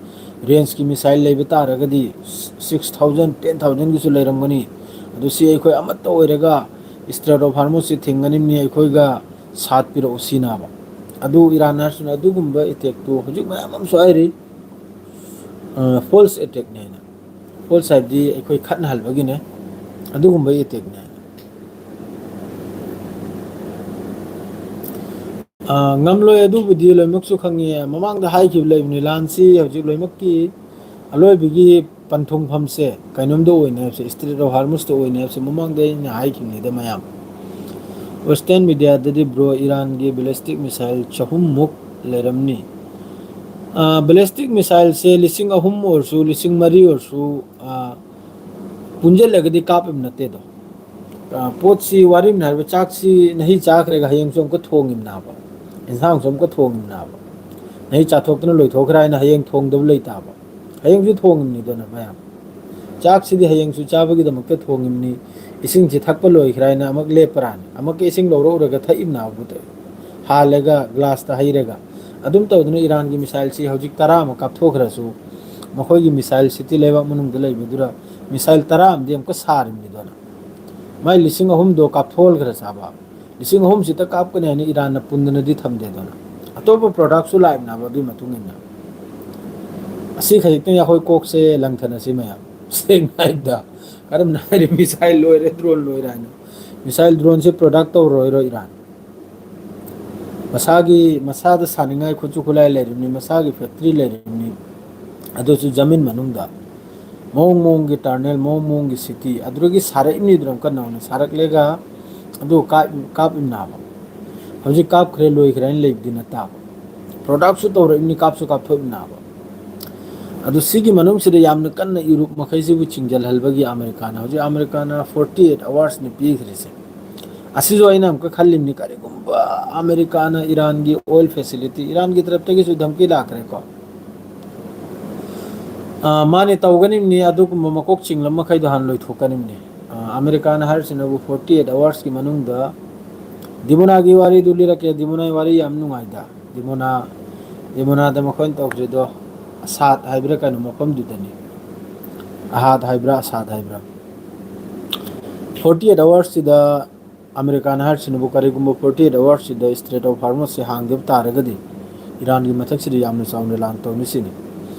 ꯔꯦꯟꯖꯀꯤ ꯃꯤꯁꯥꯏꯜ ꯂꯩꯕ ꯇꯥꯔꯒꯗꯤ six thousand, ten thousand ꯒꯤꯁꯨ ꯂꯩꯔꯝꯒꯅꯤ꯫ ꯑꯗꯨ ꯁꯤ ꯑꯩꯈꯣꯏ ꯑꯃꯠꯇ ꯑꯣꯏꯔꯒ Strait of Hormuz ꯁꯤ ꯊꯤꯡꯒꯅꯤꯕꯅꯤ, ꯑꯩꯈꯣꯏꯒ ꯁꯥꯠ ꯄꯤꯔꯛꯎ ꯁꯤꯅꯕ꯫ ꯑꯗꯨ ꯏꯔꯥꯟ ꯍꯥꯏꯔꯁꯤꯅ ꯑꯗꯨꯒꯨꯝꯕ attack ꯇꯨ ꯍꯧꯖꯤꯛ ꯃꯌꯥꯝ ꯑꯃꯁꯨ ꯍꯥꯏꯔꯤ, ꯑ, false attack ꯅꯦ ꯍꯥꯏꯅ꯫ False ꯍꯥꯏꯕꯗꯤ ꯑꯩꯈꯣꯏ ꯈꯠꯅꯍꯜꯕꯒꯤꯅꯦ, ꯑꯗꯨꯒꯨꯝꯕ attack ꯅꯦ ꯍꯥꯏꯅ꯫ ꯑ, ꯉꯝꯂꯣꯏ, ꯑꯗꯨꯕꯨꯗꯤ ꯂꯣꯏꯅꯃꯛꯁꯨ ꯈꯪꯉꯤ꯫ ꯃꯃꯥꯡꯗ ꯍꯥꯏꯈꯤꯕ ꯂꯩꯕꯅꯤ, ꯂꯥꯟꯁꯤ ꯍꯧꯖꯤꯛ ꯂꯣꯏꯅꯃꯛꯀꯤ ꯑꯂꯣꯏꯕꯒꯤ ꯄꯟꯊꯨꯡꯐꯝꯁꯦ ꯀꯩꯅꯣꯝꯗ ꯑꯣꯏꯅꯤ ꯍꯥꯏꯕꯁꯦ, Strait of Hormuz ꯇ ꯑꯣꯏꯅꯤ ꯍꯥꯏꯕꯁꯦ ꯃꯃꯥꯡꯗ ꯑꯩꯅ ꯍꯥꯏꯈꯤꯕꯅꯤꯗ ꯃꯌꯥꯝ꯫ Western media ꯗꯗꯤ ꯕ꯭ꯔꯣ, ꯏꯔꯥꯟꯒꯤ ballistic missile ꯆꯍꯨꯝ ꯃꯨꯛ ꯂꯩꯔꯝꯅꯤ꯫ ꯑ, ballistic missile ꯁꯦ ꯂꯤꯁꯤꯡ ꯑꯍꯨꯝ ꯑꯣꯏꯔꯁꯨ, ꯂꯤꯁꯤꯡ ꯃꯔꯤ ꯑꯣꯏꯔꯁꯨ, ꯑ, ꯄꯨꯟꯁꯤꯜꯂꯒꯗꯤ ꯀꯥꯞꯄꯤꯕ ꯅꯠꯇꯦꯗꯣ꯫ ꯑ, ꯄꯣꯠꯁꯤ ꯋꯥꯔꯤꯝꯅ ꯍꯥꯏꯔꯕ, ꯆꯥꯛꯁꯤ ꯅꯍꯤ ꯆꯥꯈ꯭ꯔꯒ ꯍꯌꯦꯡꯁꯨ ꯑꯃꯨꯛꯀ ꯊꯣꯡꯉꯤꯕꯅꯥꯕ, ꯏꯟꯁꯥꯡꯁꯨ ꯑꯃꯨꯛꯀ ꯊꯣꯡꯉꯤꯕꯅꯥꯕ꯫ ꯅꯍꯤ ꯆꯥꯊꯣꯛꯇꯅ ꯂꯣꯏꯊꯣꯛꯈ꯭ꯔꯦ ꯍꯥꯏꯅ ꯍꯌꯦꯡ ꯊꯣꯡꯗꯕ ꯂꯩꯇꯥꯕ꯫ ꯍꯌꯦꯡꯁꯨ ꯊꯣꯡꯉꯤꯕꯅꯤꯗꯅ ꯃꯌꯥꯝ꯫ ꯆꯥꯛꯁꯤꯗꯤ ꯍꯌꯦꯡꯁꯨ ꯆꯥꯕꯒꯤꯗꯃꯛꯇ ꯊꯣꯡꯉꯤꯕꯅꯤ꯫ ꯏꯁꯤꯡꯁꯤ ꯊꯛꯄ ꯂꯣꯏꯈ꯭ꯔꯦ ꯍꯥꯏꯅ ꯑꯃꯨꯛ ꯂꯦꯞꯄꯔꯥꯅꯤ꯫ ꯑꯃꯨꯛꯀ ꯏꯁꯤꯡ ꯂꯧꯔꯛꯎꯔꯒ ꯊꯛꯏꯕꯅꯥꯕꯕꯨ ꯇꯧꯏ꯫ ꯍꯥꯜꯂꯒ ꯒ꯭ꯂꯥꯁꯇ ꯍꯩꯔꯒ꯫ ꯑꯗꯨꯝ ꯇꯧꯗꯅ ꯏꯔꯥꯟꯒꯤ ꯃꯤꯁꯥꯏꯜꯁꯤ ꯍꯧꯖꯤꯛ ꯇꯔꯥ ꯑꯃ ꯀꯥꯞꯊꯣꯛꯈ꯭ꯔꯁꯨ, ꯃꯈꯣꯏꯒꯤ ꯃꯤꯁꯥꯏꯜ ꯁꯤꯇꯤ ꯂꯩꯕꯥꯛ ꯃꯅꯨꯡꯗ ꯂꯩꯕꯗꯨꯗ ꯃꯤꯁꯥꯏꯜ ꯇꯔꯥ ꯑꯃꯗꯤ ꯑꯃꯨꯛꯀ ꯁꯥꯔꯤꯕꯅꯤꯗꯅ꯫ ꯃꯥꯏ ꯂꯤꯁꯤꯡ ꯑꯍꯨꯝꯗꯣ ꯀꯥꯞꯊꯣꯛꯍꯟꯈ꯭ꯔ ꯆꯥꯕ꯫ ꯂꯤꯁꯤꯡ ꯑꯍꯨꯝꯁꯤꯗ ꯀꯥꯞꯀꯅꯤ ꯍꯥꯏꯅ ꯏꯔꯥꯟꯅ ꯄꯨꯟꯗꯅꯗꯤ ꯊꯝꯗꯦꯗꯅ꯫ ꯑꯇꯣꯞꯄ ꯄ꯭ꯔꯣꯗꯛꯁꯨ ꯂꯥꯛꯏꯕꯅꯦꯕ ꯑꯗꯨꯒꯤ ꯃꯇꯨꯡ ꯏꯟꯅ꯫ ꯑꯁꯤ ꯈꯖꯤꯛꯇꯪ ꯑꯩꯈꯣꯏ ꯀꯣꯛꯁꯦ ꯂꯪꯊꯅꯁꯤ ꯃꯌꯥꯝ꯫ ꯁꯦꯡꯅ ꯍꯥꯏꯕꯗ, ꯀꯔꯝꯅ ꯍꯥꯏꯔꯤ, ꯃꯤꯁꯥꯏꯜ ꯂꯣꯏꯔꯦ, ꯗ꯭ꯔꯣꯟ ꯂꯣꯏꯔꯦ ꯍꯥꯏꯅ꯫ ꯃꯤꯁꯥꯏꯜ ꯗ꯭ꯔꯣꯟꯁꯦ ꯄ꯭ꯔꯣꯗꯛ ꯇꯧꯔꯣꯏꯔꯣ ꯏꯔꯥꯟ? ꯃꯁꯥꯒꯤ, ꯃꯁꯥꯗ ꯁꯥꯅꯤꯡꯉꯥꯏ ꯈꯨꯠꯁꯨ ꯈꯨꯠꯂꯥꯏ ꯂꯩꯔꯤꯕꯅꯤ, ꯃꯁꯥꯒꯤ ꯐꯦꯛꯇ꯭ꯔꯤ ꯂꯩꯔꯤꯕꯅꯤ, ꯑꯗꯨꯁꯨ ꯖꯃꯤꯟ ꯃꯅꯨꯡꯗ꯫ ꯃꯑꯣꯡ ꯃꯑꯣꯡꯒꯤ ꯇꯔꯅꯦꯜ, ꯃꯑꯣꯡ ꯃꯑꯣꯡꯒꯤ ꯁꯤꯇꯤ, ꯑꯗꯨꯗꯒꯤ ꯁꯥꯔꯛꯏꯕꯅꯤꯗꯅ, ꯀꯟꯅ ꯍꯧꯅ ꯁꯥꯔꯛꯂꯒ ꯑꯗꯨ ꯀꯥꯞ-, ꯀꯥꯞꯂꯤꯕꯅꯦꯕ꯫ ꯍꯧꯖꯤꯛ ꯀꯥꯞꯈ꯭ꯔꯦ, ꯂꯣꯏꯈ꯭ꯔꯦ ꯍꯥꯏꯅ ꯂꯩꯕꯗꯤ ꯅꯠꯇꯕ꯫ ꯄ꯭ꯔꯣꯗꯛꯁꯨ ꯇꯧꯔꯛꯏꯕꯅꯤ, ꯀꯥꯞꯁꯨ ꯀꯥꯞꯊꯣꯛꯏꯕꯅꯦꯕ꯫ ꯑꯗꯨ ꯁꯤꯒꯤ ꯃꯅꯨꯡꯁꯤꯗ ꯌꯥꯝꯅ ꯀꯟꯅ ꯌꯨꯔꯨꯞ ꯃꯈꯩꯁꯤꯕꯨ ꯆꯤꯡꯁꯤꯜꯍꯟꯕꯒꯤ ꯑꯃꯦꯔꯤꯀꯥꯅ ꯍꯧꯖꯤꯛ, ꯑꯃꯦꯔꯤꯀꯥꯅ forty eight hours ꯅꯤ ꯄꯤꯈ꯭ꯔꯤꯁꯦ꯫ ꯑꯁꯤꯁꯨ ꯑꯩꯅ ꯑꯃꯨꯛꯀ ꯈꯜꯂꯤꯕꯅꯤ, ꯀꯔꯤꯒꯨꯝꯕ ꯑꯃꯦꯔꯤꯀꯥꯅ ꯏꯔꯥꯟꯒꯤ oil facility, ꯏꯔꯥꯟꯒꯤ ꯇꯔꯞꯇꯒꯤꯁꯨ ꯙꯝꯀꯤ ꯂꯥꯛꯈ꯭ꯔꯦꯀꯣ꯫ ꯑꯥ, ꯃꯥꯅꯦ, ꯇꯧꯒꯅꯤꯕꯅꯤ, ꯑꯗꯨꯒꯨꯝꯕ ꯃꯀꯣꯛ ꯆꯤꯡꯂꯝ ꯃꯈꯩꯗꯣ ꯍꯥꯟꯅ ꯂꯣꯏꯊꯣꯛꯀꯅꯤꯕꯅꯤ꯫ ꯑꯥ, ꯑꯃꯦꯔꯤꯀꯥꯅ ꯍꯥꯏꯔꯤꯁꯤꯅꯕꯨ forty eight hours ꯀꯤ ꯃꯅꯨꯡꯗ, ꯗꯤꯃꯣꯅꯥꯒꯤ ꯋꯥꯔꯤꯗꯨ ꯂꯤꯔꯛꯀꯦ, ꯗꯤꯃꯣꯅꯥꯒꯤ ꯋꯥꯔꯤ ꯌꯥꯝ ꯅꯨꯡꯉꯥꯏꯗ꯫ ꯗꯤꯃꯣꯅꯥ, ꯗꯤꯃꯣꯅꯥꯗ ꯃꯈꯣꯏꯅ ꯇꯧꯈ꯭ꯔꯤꯗꯣ, ꯑꯁꯥꯗ ꯍꯥꯏꯕ꯭ꯔꯥ ꯀꯩꯅꯣ ꯃꯐꯝꯗꯨꯗꯅꯤ꯫ ꯑꯍꯥꯗ ꯍꯥꯏꯕ꯭ꯔꯥ, ꯑꯁꯥꯗ ꯍꯥꯏꯕ꯭ꯔꯥ? Forty eight hours ꯁꯤꯗ ꯑꯃꯦꯔꯤꯀꯥꯅ ꯍꯥꯏꯔꯤꯁꯤꯅꯕꯨ, ꯀꯔꯤꯒꯨꯝꯕ forty eight hours ꯁꯤꯗ Strait of Hormuz ꯁꯤ ꯍꯥꯡꯗꯕ ꯇꯥꯔꯒꯗꯤ, ꯏꯔꯥꯟꯒꯤ ꯃꯊꯛꯁꯤꯗ ꯌꯥꯝꯅ ꯆꯥꯎꯅ ꯂꯥꯟ ꯇꯧꯅꯤ ꯁꯤꯅꯤ꯫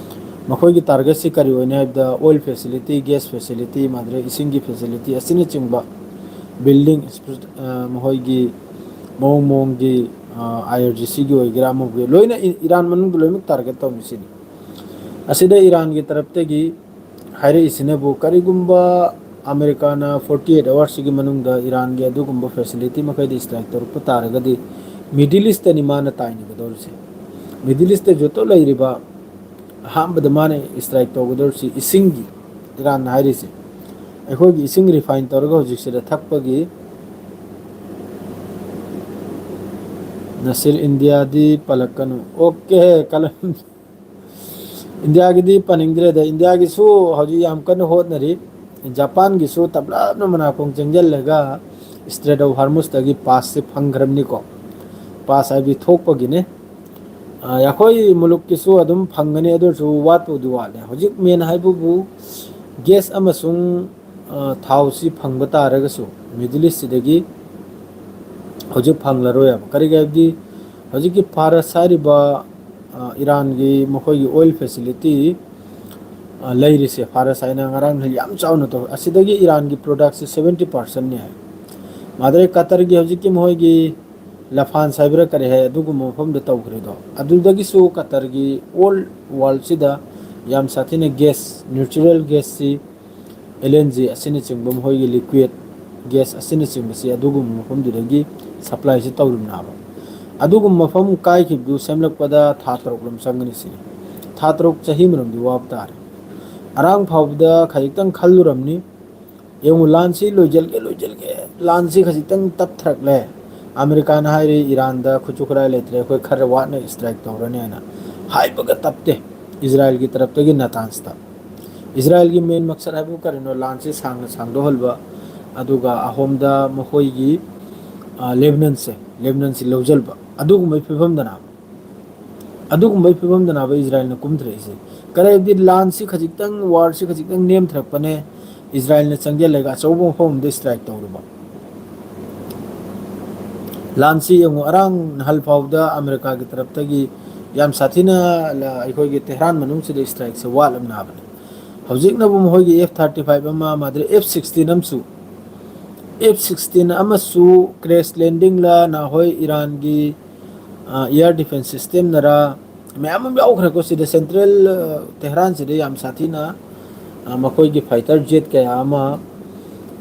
ꯃꯈꯣꯏꯒꯤ target ꯁꯤ ꯀꯔꯤ ꯑꯣꯏꯅꯤ ꯍꯥꯏꯕꯗ, oil facility, gas facility, ꯃꯥꯗ꯭ꯔꯦ ꯏꯁꯤꯡꯒꯤ facility ꯑꯁꯤꯅꯆꯤꯡꯕ, building, ꯑ, ꯃꯈꯣꯏꯒꯤ ꯃꯑꯣꯡ ꯃꯑꯣꯡꯒꯤ, ꯑ, I R G C ꯒꯤ ꯑꯣꯏꯒꯦꯔꯥ, ꯑꯃꯒꯤ ꯂꯣꯏꯅ ꯏ-, ꯏꯔꯥꯟ ꯃꯅꯨꯡꯗ ꯂꯣꯏꯅꯃꯛ target ꯇꯧꯅꯤ ꯁꯤꯅꯤ꯫ ꯑꯁꯤꯗ ꯏꯔꯥꯟꯒꯤ ꯇꯔꯞꯇꯒꯤ ꯍꯥꯏꯔꯛꯏꯁꯤꯅꯕꯨ, ꯀꯔꯤꯒꯨꯝꯕ ꯑꯃꯦꯔꯤꯀꯥꯅ forty eight hours ꯁꯤꯒꯤ ꯃꯅꯨꯡꯗ ꯏꯔꯥꯟꯒꯤ ꯑꯗꯨꯒꯨꯝꯕ facility ꯃꯈꯩꯗ strike ꯇꯧꯔꯛꯄ ꯇꯥꯔꯒꯗꯤ, Middle East ꯇꯅꯤ ꯃꯥꯅ ꯇꯥꯏꯅꯒꯗꯧꯔꯤꯁꯦ꯫ Middle East ꯇ ꯖꯣꯇꯣ ꯂꯩꯔꯤꯕ, ꯑꯍꯥꯟꯕꯗ ꯃꯥꯅ strike ꯇꯧꯒꯗꯧꯔꯤꯁꯤ ꯏꯁꯤꯡꯒꯤ, ꯏꯔꯥꯟꯅ ꯍꯥꯏꯔꯤꯁꯦ꯫ ꯑꯩꯈꯣꯏꯒꯤ ꯏꯁꯤꯡ refine ꯇꯧꯔꯒ ꯍꯧꯖꯤꯛꯁꯤꯗ ꯊꯛꯄꯒꯤ, ꯅꯁꯤꯔ, ꯏꯟꯗꯤꯌꯥꯗꯤ ꯄꯜꯂꯛꯀꯅꯨ꯫ Okay, ꯀꯂꯝ-, ꯏꯟꯗꯤꯌꯥꯒꯤꯗꯤ ꯄꯟꯅꯤꯡꯗ꯭ꯔꯦꯗ꯫ ꯏꯟꯗꯤꯌꯥꯒꯤꯁꯨ ꯍꯧꯖꯤꯛ ꯌꯥꯝ ꯀꯟꯅ ꯍꯣꯠꯅꯔꯤ꯫ ꯖꯄꯥꯟꯒꯤꯁꯨ ꯇꯞꯂꯞꯅ ꯃꯅꯥꯀꯣꯡ ꯆꯪꯁꯤꯜꯂꯒ Strait of Hormuz ꯇꯒꯤ pass ꯁꯤ ꯐꯪꯈ꯭ꯔꯕꯅꯤꯀꯣ꯫ ꯄꯥꯁ ꯍꯥꯏꯕꯗꯤ ꯊꯣꯛꯄꯒꯤꯅꯦ꯫ ꯑ, ꯑꯩꯈꯣꯏ ꯃꯨꯂꯨꯛꯀꯤꯁꯨ ꯑꯗꯨꯝ ꯐꯪꯒꯅꯤ, ꯑꯗꯨ ꯑꯣꯏꯔꯁꯨ ꯋꯥꯠꯄꯕꯨꯗꯤ ꯋꯥꯠꯂꯦ꯫ ꯍꯧꯖꯤꯛ ꯃꯦꯟ ꯍꯥꯏꯕꯕꯨ ꯒ꯭ꯌꯥꯁ ꯑꯃꯁꯨꯡ, ꯑ, ꯊꯥꯎꯁꯤ ꯐꯪꯕ ꯇꯥꯔꯒꯁꯨ ꯃꯤꯗꯜ ꯏꯁꯁꯤꯗꯒꯤ ꯍꯧꯖꯤꯛ ꯐꯪꯂꯔꯣꯏꯕ꯫ ꯀꯔꯤꯒꯤ ꯍꯥꯏꯕꯗꯤ ꯍꯧꯖꯤꯛꯀꯤ ꯐꯥꯔꯁ ꯍꯥꯏꯔꯤꯕ, ꯑ, ꯏꯔꯥꯟꯒꯤ ꯃꯈꯣꯏꯒꯤ ꯑꯣꯏꯜ ꯐꯦꯁꯤꯂꯤꯇꯤ, ꯑ, ꯂꯩꯔꯤꯁꯦ, ꯐꯥꯔꯁ ꯍꯥꯏꯅ ꯉꯔꯥꯡ ꯌꯥꯝ ꯆꯥꯎꯅ ꯇꯧ, ꯑꯁꯤꯗꯒꯤ ꯏꯔꯥꯟꯒꯤ ꯄ꯭ꯔꯣꯗꯛꯁꯦ ꯁꯕꯦꯟꯇꯤ ꯄꯥꯔꯁꯦꯟꯅꯤ ꯍꯥꯏ꯫ ꯃꯥꯗꯔꯦ ꯀꯇꯔꯒꯤ ꯍꯧꯖꯤꯛꯀꯤ ꯃꯈꯣꯏꯒꯤ ꯂꯐꯥꯟꯁ ꯍꯥꯏꯕ꯭ꯔꯥ ꯀꯔꯤ ꯍꯥꯏ, ꯑꯗꯨꯒꯨꯝꯕ ꯃꯐꯝꯗ ꯇꯧꯈ꯭ꯔꯦꯗꯣ꯫ ꯑꯗꯨꯗꯒꯤꯁꯨ ꯀꯇꯔꯒꯤ ꯑꯣꯜ ꯋꯥꯔꯜꯁꯤꯗ ꯌꯥꯝ ꯁꯥꯊꯤꯅ ꯒ꯭ꯌꯥꯁ, ꯅꯦꯆꯔꯦꯜ ꯒ꯭ꯌꯥꯁꯁꯤ, ꯑꯦꯜ ꯑꯦꯟ ꯖꯤ ꯑꯁꯤꯅꯆꯤꯡꯕ ꯃꯈꯣꯏꯒꯤ ꯂꯤꯀ꯭ꯋꯤꯠ ꯒ꯭ꯌꯥꯁ ꯑꯁꯤꯅꯆꯤꯡꯕꯁꯤ ꯑꯗꯨꯒꯨꯝꯕ ꯃꯐꯝꯗꯨꯗꯒꯤ ꯁꯄ꯭ꯂꯥꯏꯁꯤ ꯇꯧꯔꯤꯕꯅꯦꯕ꯫ ꯑꯗꯨꯒꯨꯝꯕ ꯃꯐꯝ ꯀꯥꯏꯈꯤꯕꯗꯨ ꯁꯦꯝꯂꯛꯄꯗ ꯊꯥ ꯇꯔꯨꯛ ꯂꯣꯝ ꯆꯪꯒꯅꯤ ꯁꯤꯅꯤ꯫ ꯊꯥ ꯇꯔꯨꯛ ꯆꯍꯤ ꯃꯔꯝꯗꯤ ꯋꯥꯕ ꯇꯥꯔꯦ꯫ ꯑꯔꯥꯡ ꯐꯥꯎꯕꯗ ꯈꯖꯤꯛꯇꯪ ꯈꯜꯂꯨꯔꯝꯅꯤ꯫ ꯌꯦꯡꯉꯨ, ꯂꯥꯟꯁꯤ ꯂꯣꯏꯖꯜꯒꯦ, ꯂꯣꯏꯖꯜꯒꯦ, ꯂꯥꯟꯁꯤ ꯈꯖꯤꯛꯇꯪ ꯇꯞꯊꯔꯛꯂꯦ꯫ ꯑꯃꯦꯔꯤꯀꯥꯅ ꯍꯥꯏꯔꯤ ꯏꯔꯥꯟꯗ ꯈꯨꯠꯁꯨ ꯈꯨꯠꯂꯥꯏ ꯂꯩꯇ꯭ꯔꯦ, ꯑꯩꯈꯣꯏ ꯈꯔ ꯋꯥꯠꯅ ꯏꯁꯇ꯭ꯔꯥꯏꯛ ꯇꯧꯔꯅꯤ ꯍꯥꯏꯅ꯫ ꯍꯥꯏꯕꯒ ꯇꯞꯇꯦ ꯏꯖꯔꯥꯏꯜꯒꯤ ꯇꯔꯞꯇꯒꯤ ꯅꯥꯇꯥꯟꯁꯇ꯫ ꯏꯖꯔꯥꯏꯜꯒꯤ ꯃꯦꯟ ꯃꯛꯁꯠ ꯍꯥꯏꯕꯨ ꯀꯔꯤꯅꯣ? ꯂꯥꯟꯁꯤ ꯁꯥꯡꯅ ꯁꯥꯡꯗꯣꯛꯍꯟꯕ, ꯑꯗꯨꯒ ꯑꯍꯣꯝꯗ ꯃꯈꯣꯏꯒꯤ, ꯑ, ꯂꯦꯕꯅꯟꯁꯦ, ꯂꯦꯕꯅꯟꯁꯤ ꯂꯧꯁꯤꯟꯕ, ꯑꯗꯨꯒꯨꯝꯕꯒꯤ ꯐꯤꯕꯝꯗꯅ, ꯑꯗꯨꯒꯨꯝꯕꯒꯤ ꯐꯤꯕꯝꯗꯅꯦꯕ ꯏꯖꯔꯥꯏꯜꯅ ꯀꯨꯝꯊꯔꯛꯏꯁꯦ꯫ ꯀꯔꯤ ꯍꯥꯏꯕꯗꯤ ꯂꯥꯟꯁꯤ ꯈꯖꯤꯛꯇꯪ, ꯋꯥꯔꯁꯤ ꯈꯖꯤꯛꯇꯪ ꯅꯦꯝꯊꯔꯛꯄꯅꯦ, ꯏꯖꯔꯥꯏꯜꯅ ꯆꯪꯁꯤꯜꯂꯒ ꯑꯆꯧꯕ ꯃꯐꯝ ꯑꯃꯗ ꯏꯁꯇ꯭ꯔꯥꯏꯛ ꯇꯧꯔꯨꯕ꯫ ꯂꯥꯟꯁꯤ ꯌꯦꯡꯉꯨ, ꯑꯔꯥꯡ ꯅꯍꯜ ꯐꯥꯎꯕꯗ ꯑꯃꯦꯔꯤꯀꯥꯒꯤ ꯇꯔꯞꯇꯒꯤ ꯌꯥꯝ ꯁꯥꯊꯤꯅ ꯂ-, ꯑꯩꯈꯣꯏꯒꯤ ꯇꯦꯍ꯭ꯔꯥꯟ ꯃꯅꯨꯡꯁꯤꯗ ꯏꯁꯇ꯭ꯔꯥꯏꯛꯁꯦ ꯋꯥꯠꯂꯝꯅꯕꯅꯤ꯫ ꯍꯧꯖꯤꯛꯅꯕꯨ ꯃꯈꯣꯏꯒꯤ ꯑꯦꯐ ꯊꯥꯔꯇꯤ ꯐꯥꯏꯚ ꯑꯃ, ꯃꯥꯗ꯭ꯔꯦ ꯑꯦꯐ ꯁꯤꯛꯁꯇꯤꯟ ꯑꯃꯁꯨ, ꯑꯦꯐ ꯁꯤꯛꯁꯇꯤꯟ ꯑꯃꯁꯨ ꯀ꯭ꯔꯦꯁ ꯂꯦꯟꯗꯤꯡꯂ ꯅꯍꯣꯏ ꯏꯔꯥꯟꯒꯤ, ꯑ, ꯏꯌꯥꯔ ꯗꯤꯐꯦꯟꯁ ꯁꯤꯁꯇꯦꯝꯅꯔ, ꯃꯌꯥꯝ ꯑꯃ ꯌꯥꯎꯈ꯭ꯔꯦꯀꯣ ꯁꯤꯗ꯫ ꯁꯦꯟꯇ꯭ꯔꯦꯜ, ꯑ, ꯇꯦꯍ꯭ꯔꯥꯟꯁꯤꯗ ꯌꯥꯝ ꯁꯥꯊꯤꯅ, ꯑ, ꯃꯈꯣꯏꯒꯤ ꯐꯥꯏꯇꯔ ꯖꯦꯠ ꯀꯌꯥ ꯑꯃ,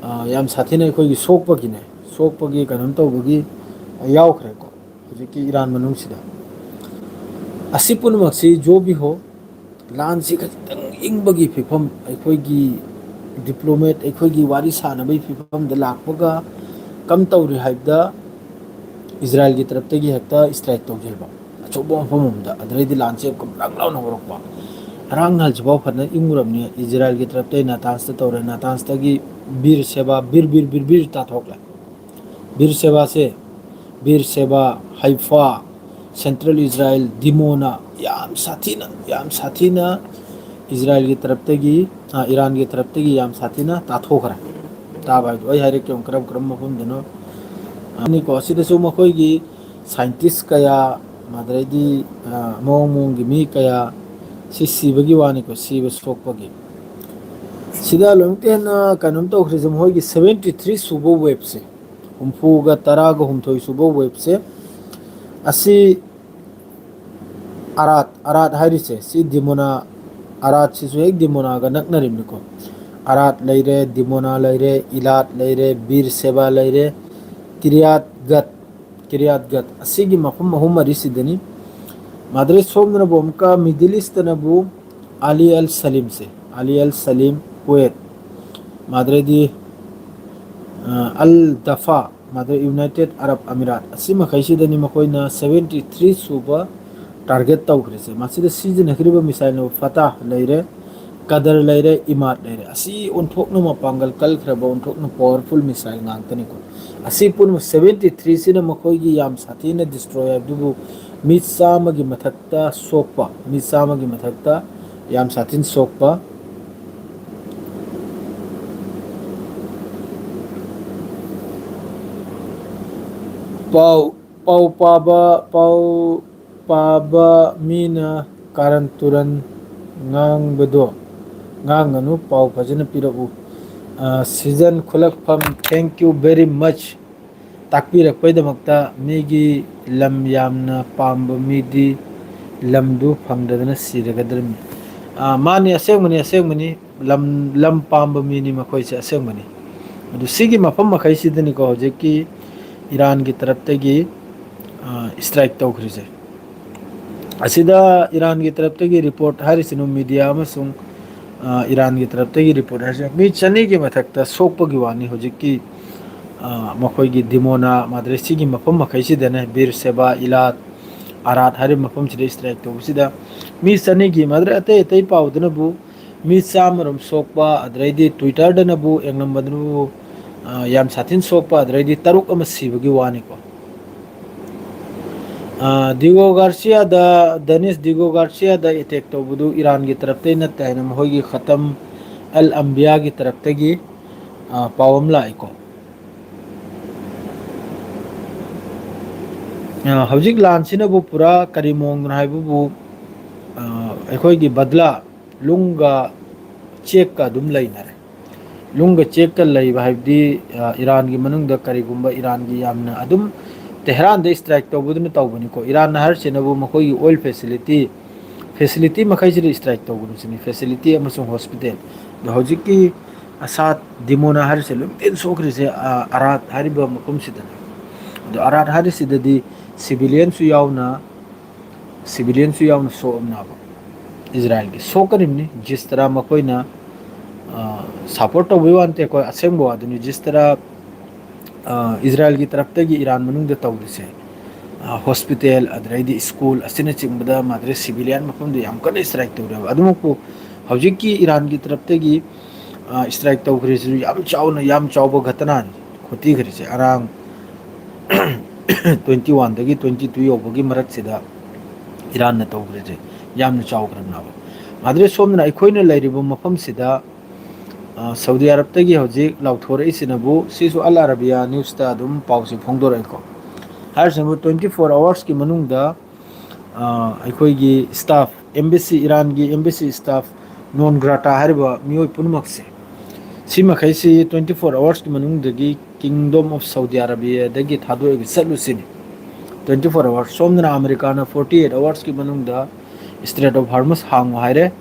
ꯑ, ꯌꯥꯝ ꯁꯥꯊꯤꯅ ꯑꯩꯈꯣꯏꯒꯤ ꯁꯣꯛꯄꯒꯤꯅꯦ, ꯁꯣꯛꯄꯒꯤ ꯀꯩꯅꯣꯝ ꯇꯧꯕꯒꯤ ꯌꯥꯎꯈ꯭ꯔꯦꯀꯣ ꯍꯧꯖꯤꯛꯀꯤ ꯏꯔꯥꯟ ꯃꯅꯨꯡꯁꯤꯗ꯫ ꯑꯁꯤ ꯄꯨꯝꯅꯃꯛꯁꯤ ꯖꯣ ꯕꯤ ꯍꯣ, ꯂꯥꯟꯁꯤ ꯈꯖꯤꯛꯇꯪ ꯏꯪꯕꯒꯤ ꯐꯤꯕꯝ, ꯑꯩꯈꯣꯏꯒꯤ ꯗꯤꯄ꯭ꯂꯣꯃꯦꯠ, ꯑꯩꯈꯣꯏꯒꯤ ꯋꯥꯔꯤ ꯁꯥꯟꯅꯕꯒꯤ ꯐꯤꯕꯝꯗ ꯂꯥꯛꯄꯒ ꯀꯝ ꯇꯧꯔꯤ ꯍꯥꯏꯕꯗ ꯏꯖꯔꯥꯏꯜꯒꯤ ꯇꯔꯞꯇꯒꯤ ꯍꯦꯛꯇ ꯏꯁꯇ꯭ꯔꯥꯏꯛ ꯇꯧꯁꯤꯜꯕ ꯑꯆꯧꯕ ꯃꯐꯝ ꯑꯃꯗ꯫ ꯑꯗꯨꯗꯩꯗꯤ ꯂꯥꯟꯁꯦ ꯀꯝꯂꯥꯡ ꯂꯥꯎꯅ ꯍꯧꯔꯛꯄ꯫ ꯉꯔꯥꯡ ꯅꯍꯥꯟꯁꯤꯐꯥꯎ ꯐꯖꯅ ꯏꯪꯉꯨꯔꯕꯅꯤ꯫ ꯏꯖꯔꯥꯏꯜꯒꯤ ꯇꯔꯞꯇꯒꯤ ꯅꯥꯇꯥꯟꯁꯇ ꯇꯧꯔꯦ, ꯅꯥꯇꯥꯟꯁꯇꯒꯤ ꯕꯤꯔ ꯁꯦꯕꯥ, ꯕꯤꯔ, ꯕꯤꯔ, ꯕꯤꯔ, ꯕꯤꯔ ꯇꯥꯊꯣꯛꯂꯦ꯫ ꯕꯤꯔ ꯁꯦꯕꯥꯁꯦ ꯕꯤꯔ ꯁꯦꯕꯥ, ꯍꯩꯐꯥ, ꯁꯦꯟꯇ꯭ꯔꯦꯜ ꯏꯖꯔꯥꯏꯜ, ꯗꯤꯃꯣꯅꯥ, ꯌꯥꯝ ꯁꯥꯊꯤꯅ, ꯌꯥꯝ ꯁꯥꯊꯤꯅ ꯏꯖꯔꯥꯏꯜꯒꯤ ꯇꯔꯞꯇꯒꯤ, ꯑ, ꯏꯔꯥꯟꯒꯤ ꯇꯔꯞꯇꯒꯤ ꯌꯥꯝ ꯁꯥꯊꯤꯅ ꯇꯥꯊꯣꯛꯈ꯭ꯔꯦ꯫ ꯇꯥꯕ ꯍꯥꯏꯗꯣ ꯑꯩ ꯍꯥꯏꯔꯛꯀꯦ, ꯑꯃꯨꯛ ꯀꯔꯝ ꯀꯔꯝꯕ ꯃꯐꯝꯗꯅꯣ꯫ ꯑꯅꯤꯀꯣ, ꯑꯁꯤꯗꯁꯨ ꯃꯈꯣꯏꯒꯤ scientist ꯀꯌꯥ, ꯑꯗꯩꯗꯤ, ꯑ, ꯃꯑꯣꯡ ꯃꯑꯣꯡꯒꯤ ꯃꯤ ꯀꯌꯥ ꯁꯤ ꯁꯤꯕꯒꯤ ꯋꯥꯅꯤꯀꯣ, ꯁꯤꯕ ꯁꯣꯛꯄꯒꯤ꯫ ꯁꯤꯗ ꯂꯣꯏꯅꯃꯛꯇ ꯍꯦꯟꯅ ꯀꯩꯅꯣꯝ ꯇꯧꯈ꯭ꯔꯤꯁꯦ, ꯃꯈꯣꯏꯒꯤ seventy three ꯁꯨꯕ waveꯁꯦ, ꯍꯨꯝꯐꯨꯒ ꯇꯔꯥꯒ ꯍꯨꯝꯊꯣꯏ ꯁꯨꯕ waveꯁꯦ, ꯑꯁꯤ ꯑꯔꯥꯠ, ꯑꯔꯥꯠ ꯍꯥꯏꯔꯤꯁꯦ, ꯁꯤ ꯗꯤꯃꯣꯅꯥ, ꯑꯔꯥꯠꯁꯤꯁꯨ ꯍꯦꯛ ꯗꯤꯃꯣꯅꯥꯒ ꯅꯛꯅꯔꯤꯕꯅꯤꯀꯣ꯫ ꯑꯔꯥꯠ ꯂꯩꯔꯦ, ꯗꯤꯃꯣꯅꯥ ꯂꯩꯔꯦ, ꯏꯂꯥꯠ ꯂꯩꯔꯦ, ꯕꯤꯔ ꯁꯦꯕꯥ ꯂꯩꯔꯦ, ꯀꯤꯔꯤꯌꯥꯠ ꯒꯠ, ꯀꯤꯔꯤꯌꯥꯠ ꯒꯠ, ꯑꯁꯤꯒꯤ ꯃꯐꯝ ꯑꯍꯨꯝ ꯃꯔꯤꯁꯤꯗꯅꯤ꯫ ꯃꯥꯗ꯭ꯔꯦ ꯁꯣꯝꯗꯅꯕꯨ ꯑꯃꯨꯛꯀ Middle Eastꯇꯅꯕꯨ ꯑꯂꯤ ꯑꯜ ꯁꯂꯤꯝꯁꯦ, ꯑꯂꯤ ꯑꯜ ꯁꯂꯤꯝ, ꯀꯨꯋꯦꯠ, ꯃꯥꯗ꯭ꯔꯦꯗꯤ, ꯑ, ꯑꯜ ꯗꯐꯥ, ꯃꯥꯗ꯭ꯔꯦ ꯌꯨꯅꯥꯏꯇꯦꯠ ꯑꯔꯕ ꯑꯃꯤꯔꯥꯠ, ꯑꯁꯤ ꯃꯈꯩꯁꯤꯗꯅꯤ ꯃꯈꯣꯏꯅ seventy three ꯁꯨꯕ target ꯇꯧꯈ꯭ꯔꯤꯁꯦ꯫ ꯃꯁꯤꯗ ꯁꯤꯖꯤꯟꯅꯈ꯭ꯔꯤꯕ missileꯅꯕꯨ ꯐꯇꯥꯍ ꯂꯩꯔꯦ, ꯀꯗꯔ ꯂꯩꯔꯦ, ꯏꯃꯥꯠ ꯂꯩꯔꯦ꯫ ꯑꯁꯤ ꯑꯣꯟꯊꯣꯛꯅ ꯃꯄꯥꯡꯒꯜ ꯀꯜꯈ꯭ꯔꯕ, ꯑꯣꯟꯊꯣꯛꯅ powerful missile ꯉꯥꯛꯇꯅꯤꯀꯣ꯫ ꯑꯁꯤ ꯄꯨꯝꯅꯃꯛ seventy three ꯁꯤꯅ ꯃꯈꯣꯏꯒꯤ ꯌꯥꯝ ꯁꯥꯊꯤꯅ destroy ꯍꯥꯏꯕꯗꯨꯕꯨ ꯃꯤ ꯆꯥꯝꯃꯒꯤ ꯃꯊꯛꯇ ꯁꯣꯛꯄ, ꯃꯤ ꯆꯥꯝꯃꯒꯤ ꯃꯊꯛꯇ ꯌꯥꯝ ꯁꯥꯊꯤꯅ ꯁꯣꯛꯄ꯫ ꯄꯥꯎ, ꯄꯥꯎ ꯄꯥꯕ, ꯄꯥꯎ ꯄꯥꯕ ꯃꯤꯅ ꯀꯥꯔꯟ ꯇꯨꯔꯟ ꯉꯥꯡꯕꯗꯣ ꯉꯥꯡꯒꯅꯨ, ꯄꯥꯎ ꯐꯖꯅ ꯄꯤꯔꯛꯎ꯫ ꯑ, ꯁꯤꯖꯟ ꯈꯨꯂꯛꯐꯝ, thank you very much꯫ ꯇꯥꯛꯄꯤꯔꯛꯄꯩꯗꯃꯛꯇ꯫ ꯃꯤꯒꯤ ꯂꯝ ꯌꯥꯝꯅ ꯄꯥꯝꯕ ꯃꯤꯗꯤ ꯂꯝꯗꯨ ꯐꯪꯗꯗꯅ ꯁꯤꯔꯒꯗ꯭ꯔꯅꯤ꯫ ꯑ, ꯃꯥꯅꯤ, ꯑꯁꯦꯡꯕꯅꯤ, ꯑꯁꯦꯡꯕꯅꯤ꯫ ꯂꯝ, ꯂꯝ ꯄꯥꯝꯕ ꯃꯤꯅꯤ ꯃꯈꯣꯏꯁꯦ, ꯑꯁꯦꯡꯕꯅꯤ꯫ ꯑꯗꯨ ꯁꯤꯒꯤ ꯃꯐꯝ ꯃꯈꯩꯁꯤꯗꯅꯤꯀꯣ ꯍꯧꯖꯤꯛꯀꯤ ꯏꯔꯥꯟꯒꯤ ꯇꯔꯞꯇꯒꯤ, ꯑ, strike ꯇꯧꯈ꯭ꯔꯤꯁꯦ꯫ ꯑꯁꯤꯗ ꯏꯔꯥꯟꯒꯤ ꯇꯔꯞꯇꯒꯤ report ꯍꯥꯏꯔꯤꯁꯤꯅ media ꯑꯃꯁꯨꯡ, ꯑ, ꯏꯔꯥꯟꯒꯤ ꯇꯔꯞꯇꯒꯤ report ꯍꯥꯏꯔꯤꯁꯤꯅ ꯃꯤ ꯆꯅꯤꯒꯤ ꯃꯊꯛꯇ ꯁꯣꯛꯄꯒꯤ ꯋꯥꯅꯤ꯫ ꯍꯧꯖꯤꯛꯀꯤ, ꯑ, ꯃꯈꯣꯏꯒꯤ ꯗꯤꯃꯣꯅꯥ ꯃꯥꯗ꯭ꯔꯦꯁꯤꯒꯤ ꯃꯐꯝ ꯃꯈꯩꯁꯤꯗꯅꯦ, ꯕꯤꯔ ꯁꯦꯕꯥ, ꯏꯂꯥꯠ, ꯑꯔꯥꯠ ꯍꯥꯏꯔꯤꯕ ꯃꯐꯝꯁꯤꯗ strike ꯇꯧꯕꯁꯤꯗ ꯃꯤ ꯆꯅꯤꯒꯤ ꯃꯥꯗ꯭ꯔꯦ, ꯑꯇꯩ ꯑꯇꯩ ꯄꯥꯎꯗꯅꯕꯨ ꯃꯤ ꯆꯥꯝꯃꯔꯣꯝ ꯁꯣꯛꯄ, ꯑꯗꯨꯗꯩꯗꯤ Twitterꯗꯅꯕꯨ ꯌꯦꯡꯂꯝꯕꯗꯅꯕꯨ, ꯑ, ꯌꯥꯝ ꯁꯥꯊꯤꯅ ꯁꯣꯛꯄ, ꯑꯗꯨꯗꯩꯗꯤ ꯇꯔꯨꯛ ꯑꯃ ꯁꯤꯕꯒꯤ ꯋꯥꯅꯤꯀꯣ꯫ ꯗꯤꯒꯣ ꯒꯥꯔꯁꯤꯌꯥꯗ, ꯗꯦꯅꯤꯁ ꯗꯤꯒꯣ ꯒꯥꯔꯁꯤꯌꯥꯗ ꯑꯦꯇꯦꯛ ꯇꯧꯕꯗꯨ ꯏꯔꯥꯟꯒꯤ ꯇꯔꯞꯇꯩ ꯅꯠꯇꯦ ꯍꯥꯏꯅ ꯃꯈꯣꯏꯒꯤ ꯈꯇꯝ ꯑꯜ ꯑꯝꯕꯤꯌꯥꯒꯤ ꯇꯔꯞꯇꯒꯤ, ꯑ, ꯄꯥꯎ ꯑꯃ ꯂꯥꯛꯏꯀꯣ꯫ ꯑ, ꯍꯧꯖꯤꯛ ꯂꯥꯟꯁꯤꯅꯕꯨ ꯄꯨꯔꯥ ꯀꯔꯤ ꯃꯑꯣꯡꯗꯅꯣ ꯍꯥꯏꯕꯕꯨ, ꯑ, ꯑꯩꯈꯣꯏꯒꯤ ꯕꯗꯂꯥ ꯂꯨꯡꯒ ꯆꯦꯛꯀ ꯑꯗꯨꯝ ꯂꯩꯅꯔꯦ꯫ ꯂꯨꯡꯒ ꯆꯦꯛꯀ ꯂꯩꯕ ꯍꯥꯏꯕꯗꯤ, ꯑ, ꯏꯔꯥꯟꯒꯤ ꯃꯅꯨꯡꯗ ꯀꯔꯤꯒꯨꯝꯕ ꯏꯔꯥꯟꯒꯤ ꯌꯥꯝꯅ ꯑꯗꯨꯝ ꯇꯦꯍꯔꯥꯟꯗ ꯏꯁꯇ꯭ꯔꯥꯏꯛ ꯇꯧꯕꯗꯨꯅ ꯇꯧꯕꯅꯤꯀꯣ꯫ ꯏꯔꯥꯟꯅ ꯍꯥꯏꯔꯤꯁꯤꯅꯕꯨ ꯃꯈꯣꯏꯒꯤ ꯑꯣꯏꯜ ꯐꯦꯁꯤꯂꯤꯇꯤ, ꯐꯦꯁꯤꯂꯤꯇꯤ ꯃꯈꯩꯁꯤꯗ ꯏꯁꯇ꯭ꯔꯥꯏꯛ ꯇꯧꯒꯅꯨ ꯁꯤꯅꯤ, ꯐꯦꯁꯤꯂꯤꯇꯤ ꯑꯃꯁꯨꯡ ꯍꯣꯁꯄꯤꯇꯥꯜ꯫ ꯑꯗꯣ ꯍꯧꯖꯤꯛꯀꯤ ꯑꯁꯥꯗ ꯗꯤꯃꯣꯅꯥ ꯍꯥꯏꯔꯤꯁꯦ ꯂꯣꯏꯅ ꯁꯣꯛꯈ꯭ꯔꯤꯁꯦ, ꯑ, ꯑꯔꯥꯠ ꯍꯥꯏꯔꯤꯕ ꯃꯐꯝꯁꯤꯗꯅꯦ꯫ ꯑꯗꯣ ꯑꯔꯥꯠ ꯍꯥꯏꯔꯤꯁꯤꯗꯗꯤ ꯁꯤꯚꯤꯂꯤꯌꯟꯁꯨ ꯌꯥꯎꯅ, ꯁꯤꯚꯤꯂꯤꯌꯟꯁꯨ ꯌꯥꯎꯅ ꯁꯣꯛꯑꯕꯅꯦꯕ꯫ ꯏꯖꯔꯥꯏꯜꯒꯤ ꯁꯣꯛꯀꯅꯤꯕꯅꯤ꯫ ꯖꯤꯁ ꯇꯔꯥ ꯃꯈꯣꯏꯅ, ꯑ, ꯁꯄꯣꯔꯠ ꯇꯧꯕꯩ ꯋꯥ ꯅꯠꯇꯦ, ꯑꯩꯈꯣꯏ ꯑꯁꯦꯡꯕ ꯋꯥꯗꯨꯅꯤ꯫ ꯖꯤꯁ ꯇꯔꯥ, ꯑ, ꯏꯖꯔꯥꯏꯜꯒꯤ ꯇꯔꯞꯇꯒꯤ ꯏꯔꯥꯟ ꯃꯅꯨꯡꯗ ꯇꯧꯔꯤꯁꯦ, ꯑ, ꯍꯣꯁꯄꯤꯇꯥꯜ, ꯑꯗꯨꯗꯩꯗꯤ ꯁ꯭ꯀꯨꯜ ꯑꯁꯤꯅꯆꯤꯡꯕꯗ ꯃꯥꯗ꯭ꯔꯦ ꯁꯤꯚꯤꯂꯤꯌꯟ ꯃꯐꯝꯗ ꯌꯥꯝ ꯀꯟꯅ ꯏꯁꯇ꯭ꯔꯥꯏꯛ ꯇꯧꯔꯦꯕ꯫ ꯑꯗꯨꯃꯛꯄꯨ ꯍꯧꯖꯤꯛꯀꯤ ꯏꯔꯥꯟꯒꯤ ꯇꯔꯞꯇꯒꯤ, ꯑ, ꯏꯁꯇ꯭ꯔꯥꯏꯛ ꯇꯧꯈ꯭ꯔꯤꯁꯤꯁꯨ ꯌꯥꯝ ꯆꯥꯎꯅ, ꯌꯥꯝ ꯆꯥꯎꯕ ꯘꯇꯅꯥꯅꯤ ꯈꯣꯠꯊꯤꯈ꯭ꯔꯤꯁꯦ꯫ ꯑꯔꯥꯡ ꯇ꯭ꯋꯦꯟꯇꯤ ꯋꯥꯟꯗꯒꯤ ꯇ꯭ꯋꯦꯟꯇꯤ ꯇꯨ ꯌꯧꯕꯒꯤ ꯃꯔꯛꯁꯤꯗ ꯏꯔꯥꯟꯅ ꯇꯧꯈ꯭ꯔꯤꯁꯦ ꯌꯥꯝꯅ ꯆꯥꯎꯈ꯭ꯔꯕꯅꯦꯕ꯫ ꯃꯥꯗ꯭ꯔꯦ ꯁꯣꯝꯗꯅ ꯑꯩꯈꯣꯏꯅ ꯂꯩꯔꯤꯕ ꯃꯐꯝꯁꯤꯗ, ꯑ, ꯁꯥꯎꯗꯤ ꯑꯔꯕꯇꯒꯤ ꯍꯧꯖꯤꯛ ꯂꯥꯎꯊꯣꯔꯛꯏꯁꯤꯅꯕꯨ, ꯁꯤꯁꯨ ꯑꯜ ꯑꯔꯥꯕꯤꯌꯥ ꯅ꯭ꯌꯨꯁꯇ ꯑꯗꯨꯝ ꯄꯥꯎꯁꯦ ꯐꯣꯡꯗꯣꯔꯛꯏꯀꯣ꯫ ꯍꯥꯏꯔꯤꯁꯤꯅꯕꯨ ꯇ꯭ꯋꯦꯟꯇꯤ ꯐꯣꯔ ꯑꯋꯥꯔꯁꯀꯤ ꯃꯅꯨꯡꯗ, ꯑ, ꯑꯩꯈꯣꯏꯒꯤ ꯁ꯭ꯇꯥꯐ, ꯑꯦꯝꯕꯦꯁꯤ, ꯏꯔꯥꯟꯒꯤ ꯑꯦꯝꯕꯦꯁꯤ ꯁ꯭ꯇꯥꯐ ꯅꯣꯟ ꯒ꯭ꯔꯥꯇꯥ ꯍꯥꯏꯔꯤꯕ ꯃꯤꯑꯣꯏ ꯄꯨꯝꯅꯃꯛꯁꯦ, ꯁꯤ ꯃꯈꯩꯁꯤ ꯇ꯭ꯋꯦꯟꯇꯤ ꯐꯣꯔ ꯑꯋꯥꯔꯁꯀꯤ ꯃꯅꯨꯡꯗꯒꯤ ꯀꯤꯡꯗꯝ ꯑꯣꯐ ꯁꯥꯎꯗꯤ ꯑꯔꯥꯕꯤꯌꯥꯗꯒꯤ ꯊꯥꯗꯣꯛꯑꯒ ꯆꯠꯂꯨꯁꯤꯅꯤ꯫ Twenty four hours. ꯁꯣꯝꯗꯅ ꯑꯃꯦꯔꯤꯀꯥꯅ ꯐꯣꯔꯇꯤ ꯑꯩꯠ ꯑꯋꯥꯔꯁꯀꯤ ꯃꯅꯨꯡꯗ ꯏꯁꯇ꯭ꯔꯦꯠ ꯑꯣꯐ ꯍꯥꯔꯃꯨꯁ ꯍꯥꯡꯉꯨ ꯍꯥꯏꯔꯦ꯫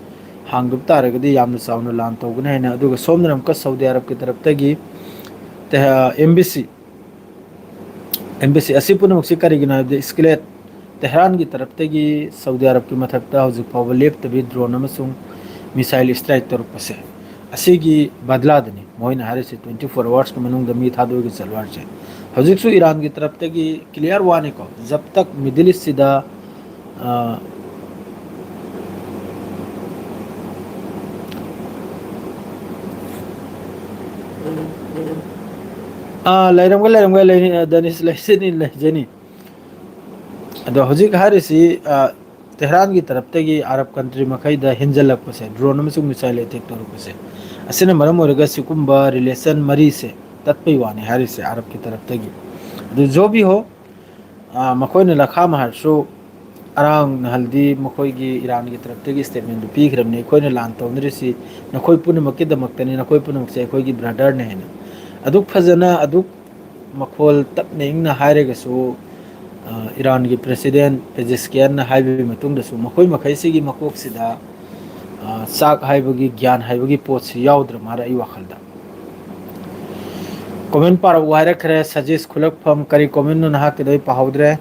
ꯍꯥꯡꯗꯕ ꯇꯥꯔꯒꯗꯤ ꯌꯥꯝꯅ ꯆꯥꯎꯅ ꯂꯥꯟ ꯇꯧꯒꯅꯤ ꯍꯥꯏꯅ꯫ ꯑꯗꯨꯒ ꯁꯣꯝꯗꯅ ꯑꯃꯨꯛꯀ ꯁꯥꯎꯗꯤ ꯑꯔꯕꯀꯤ ꯇꯔꯞꯇꯒꯤ ꯇꯦꯍ-, ꯑꯦꯝꯕꯦꯁꯤ, ꯑꯦꯝꯕꯦꯁꯤ ꯑꯁꯤ ꯄꯨꯝꯅꯃꯛꯁꯤ ꯀꯔꯤꯒꯤꯅꯣ ꯍꯥꯏꯕꯗ ꯏꯁꯀ꯭ꯂꯦꯠ ꯇꯦꯍꯔꯥꯟꯒꯤ ꯇꯔꯞꯇꯒꯤ ꯁꯥꯎꯗꯤ ꯑꯔꯕꯀꯤ ꯃꯊꯛꯇ ꯍꯧꯖꯤꯛ ꯐꯥꯎꯕ ꯂꯦꯞꯇꯕꯤ ꯗ꯭ꯔꯣꯟ ꯑꯃꯁꯨꯡ ꯃꯤꯁꯥꯏꯜ ꯏꯁꯇ꯭ꯔꯥꯏꯛ ꯇꯧꯔꯛꯄꯁꯦ, ꯑꯁꯤꯒꯤ ꯕꯗꯂꯥꯗꯅꯤ ꯃꯣꯏꯅ ꯍꯥꯏꯔꯤꯁꯦ꯫ ꯇ꯭ꯋꯦꯟꯇꯤ ꯐꯣꯔ ꯑꯋꯥꯔꯁꯀꯤ ꯃꯅꯨꯡꯗ ꯃꯤ ꯊꯥꯗꯣꯛꯑꯒ ꯆꯠꯂꯨ ꯍꯥꯏꯔꯤꯁꯦ꯫ ꯍꯧꯖꯤꯛꯁꯨ ꯏꯔꯥꯟꯒꯤ ꯇꯔꯞꯇꯒꯤ ꯀ꯭ꯂꯤꯌꯥꯔ ꯋꯥꯅꯤꯀꯣ, ꯖꯕ ꯇꯛ ꯃꯤꯗꯜ ꯏꯁꯁꯤꯗ, ꯑ, ꯑꯥ, ꯂꯩꯔꯝꯒꯦ, ꯂꯩꯔꯝꯒꯦ, ꯂꯩꯅꯤ, ꯑ, ꯗꯅꯤꯁ, ꯂꯩꯖꯅꯤ, ꯂꯩꯖꯅꯤ꯫ ꯑꯗꯣ ꯍꯧꯖꯤꯛ ꯍꯥꯏꯔꯤꯁꯤ, ꯑ, ꯇꯦꯍꯔꯥꯟꯒꯤ ꯇꯔꯞꯇꯒꯤ ꯑꯔꯕ ꯀꯟꯇ꯭ꯔꯤ ꯃꯈꯩꯗ ꯍꯦꯟꯖꯜꯂꯛꯄꯁꯦ, ꯗ꯭ꯔꯣꯟ ꯑꯃꯁꯨꯡ ꯃꯤꯁꯥꯏꯜ ꯑꯦꯇꯦꯛ ꯇꯧꯔꯛꯄꯁꯦ, ꯑꯁꯤꯅ ꯃꯔꯝ ꯑꯣꯏꯔꯒ ꯁꯤꯒꯨꯝꯕ ꯔꯤꯂꯦꯁꯟ ꯃꯔꯤꯁꯦ ꯇꯠꯄꯩ ꯋꯥꯅꯤ ꯍꯥꯏꯔꯤꯁꯦ ꯑꯔꯕꯀꯤ ꯇꯔꯞꯇꯒꯤ꯫ ꯑꯗꯨ ꯖꯣꯕꯤ ꯍꯣ, ꯑ, ꯃꯈꯣꯏꯅ ꯂꯈꯥꯝ ꯍꯥꯏꯔꯁꯨ, ꯑꯔꯥꯡ ꯅꯍꯜꯗꯤ ꯃꯈꯣꯏꯒꯤ ꯏꯔꯥꯟꯒꯤ ꯇꯔꯞꯇꯒꯤ ꯁ꯭ꯇꯦꯠꯃꯦꯟꯗꯨ ꯄꯤꯈ꯭ꯔꯕꯅꯤ, "ꯑꯩꯈꯣꯏꯅ ꯂꯥꯟ ꯇꯧꯅꯔꯤꯁꯤ ꯅꯈꯣꯏ ꯄꯨꯝꯅꯃꯛꯀꯤꯗꯃꯛꯇꯅꯤ, ꯅꯈꯣꯏ ꯄꯨꯝꯅꯃꯛꯁꯦ ꯑꯩꯈꯣꯏꯒꯤ ꯕ꯭ꯔꯗꯔꯅꯦ" ꯍꯥꯏꯅ꯫ ꯑꯗꯨꯛ ꯐꯖꯅ, ꯑꯗꯨꯛ ꯃꯈꯣꯜ ꯇꯞꯅ ꯏꯪꯅ ꯍꯥꯏꯔꯒꯁꯨ, ꯑ, ꯏꯔꯥꯟꯒꯤ ꯄ꯭ꯔꯦꯁꯤꯗꯦꯟ ꯄꯦꯖꯦꯁꯀꯤꯌꯥꯟꯅ ꯍꯥꯏꯕꯒꯤ ꯃꯇꯨꯡꯗꯁꯨ ꯃꯈꯣꯏ ꯃꯈꯩꯁꯤꯒꯤ ꯃꯀꯣꯛꯁꯤꯗ, ꯑ, ꯆꯥꯛ ꯍꯥꯏꯕꯒꯤ, ꯒ꯭ꯌꯥꯟ ꯍꯥꯏꯕꯒꯤ ꯄꯣꯠꯁꯤ ꯌꯥꯎꯗ꯭ꯔ ꯃꯥꯜꯂꯦ ꯑꯩ ꯋꯥꯈꯜꯗ꯫ ꯀꯣꯃꯦꯟ ꯄꯥꯔꯛꯎ ꯍꯥꯏꯔꯛꯈ꯭ꯔꯦ, ꯁꯖꯤꯁ ꯈꯨꯂꯛꯐꯝ꯫ ꯀꯔꯤ ꯀꯣꯃꯦꯟꯅꯣ ꯅꯍꯥꯛꯀꯤꯗꯣ? ꯑꯩ ꯄꯥꯍꯧꯗ꯭ꯔꯦ꯫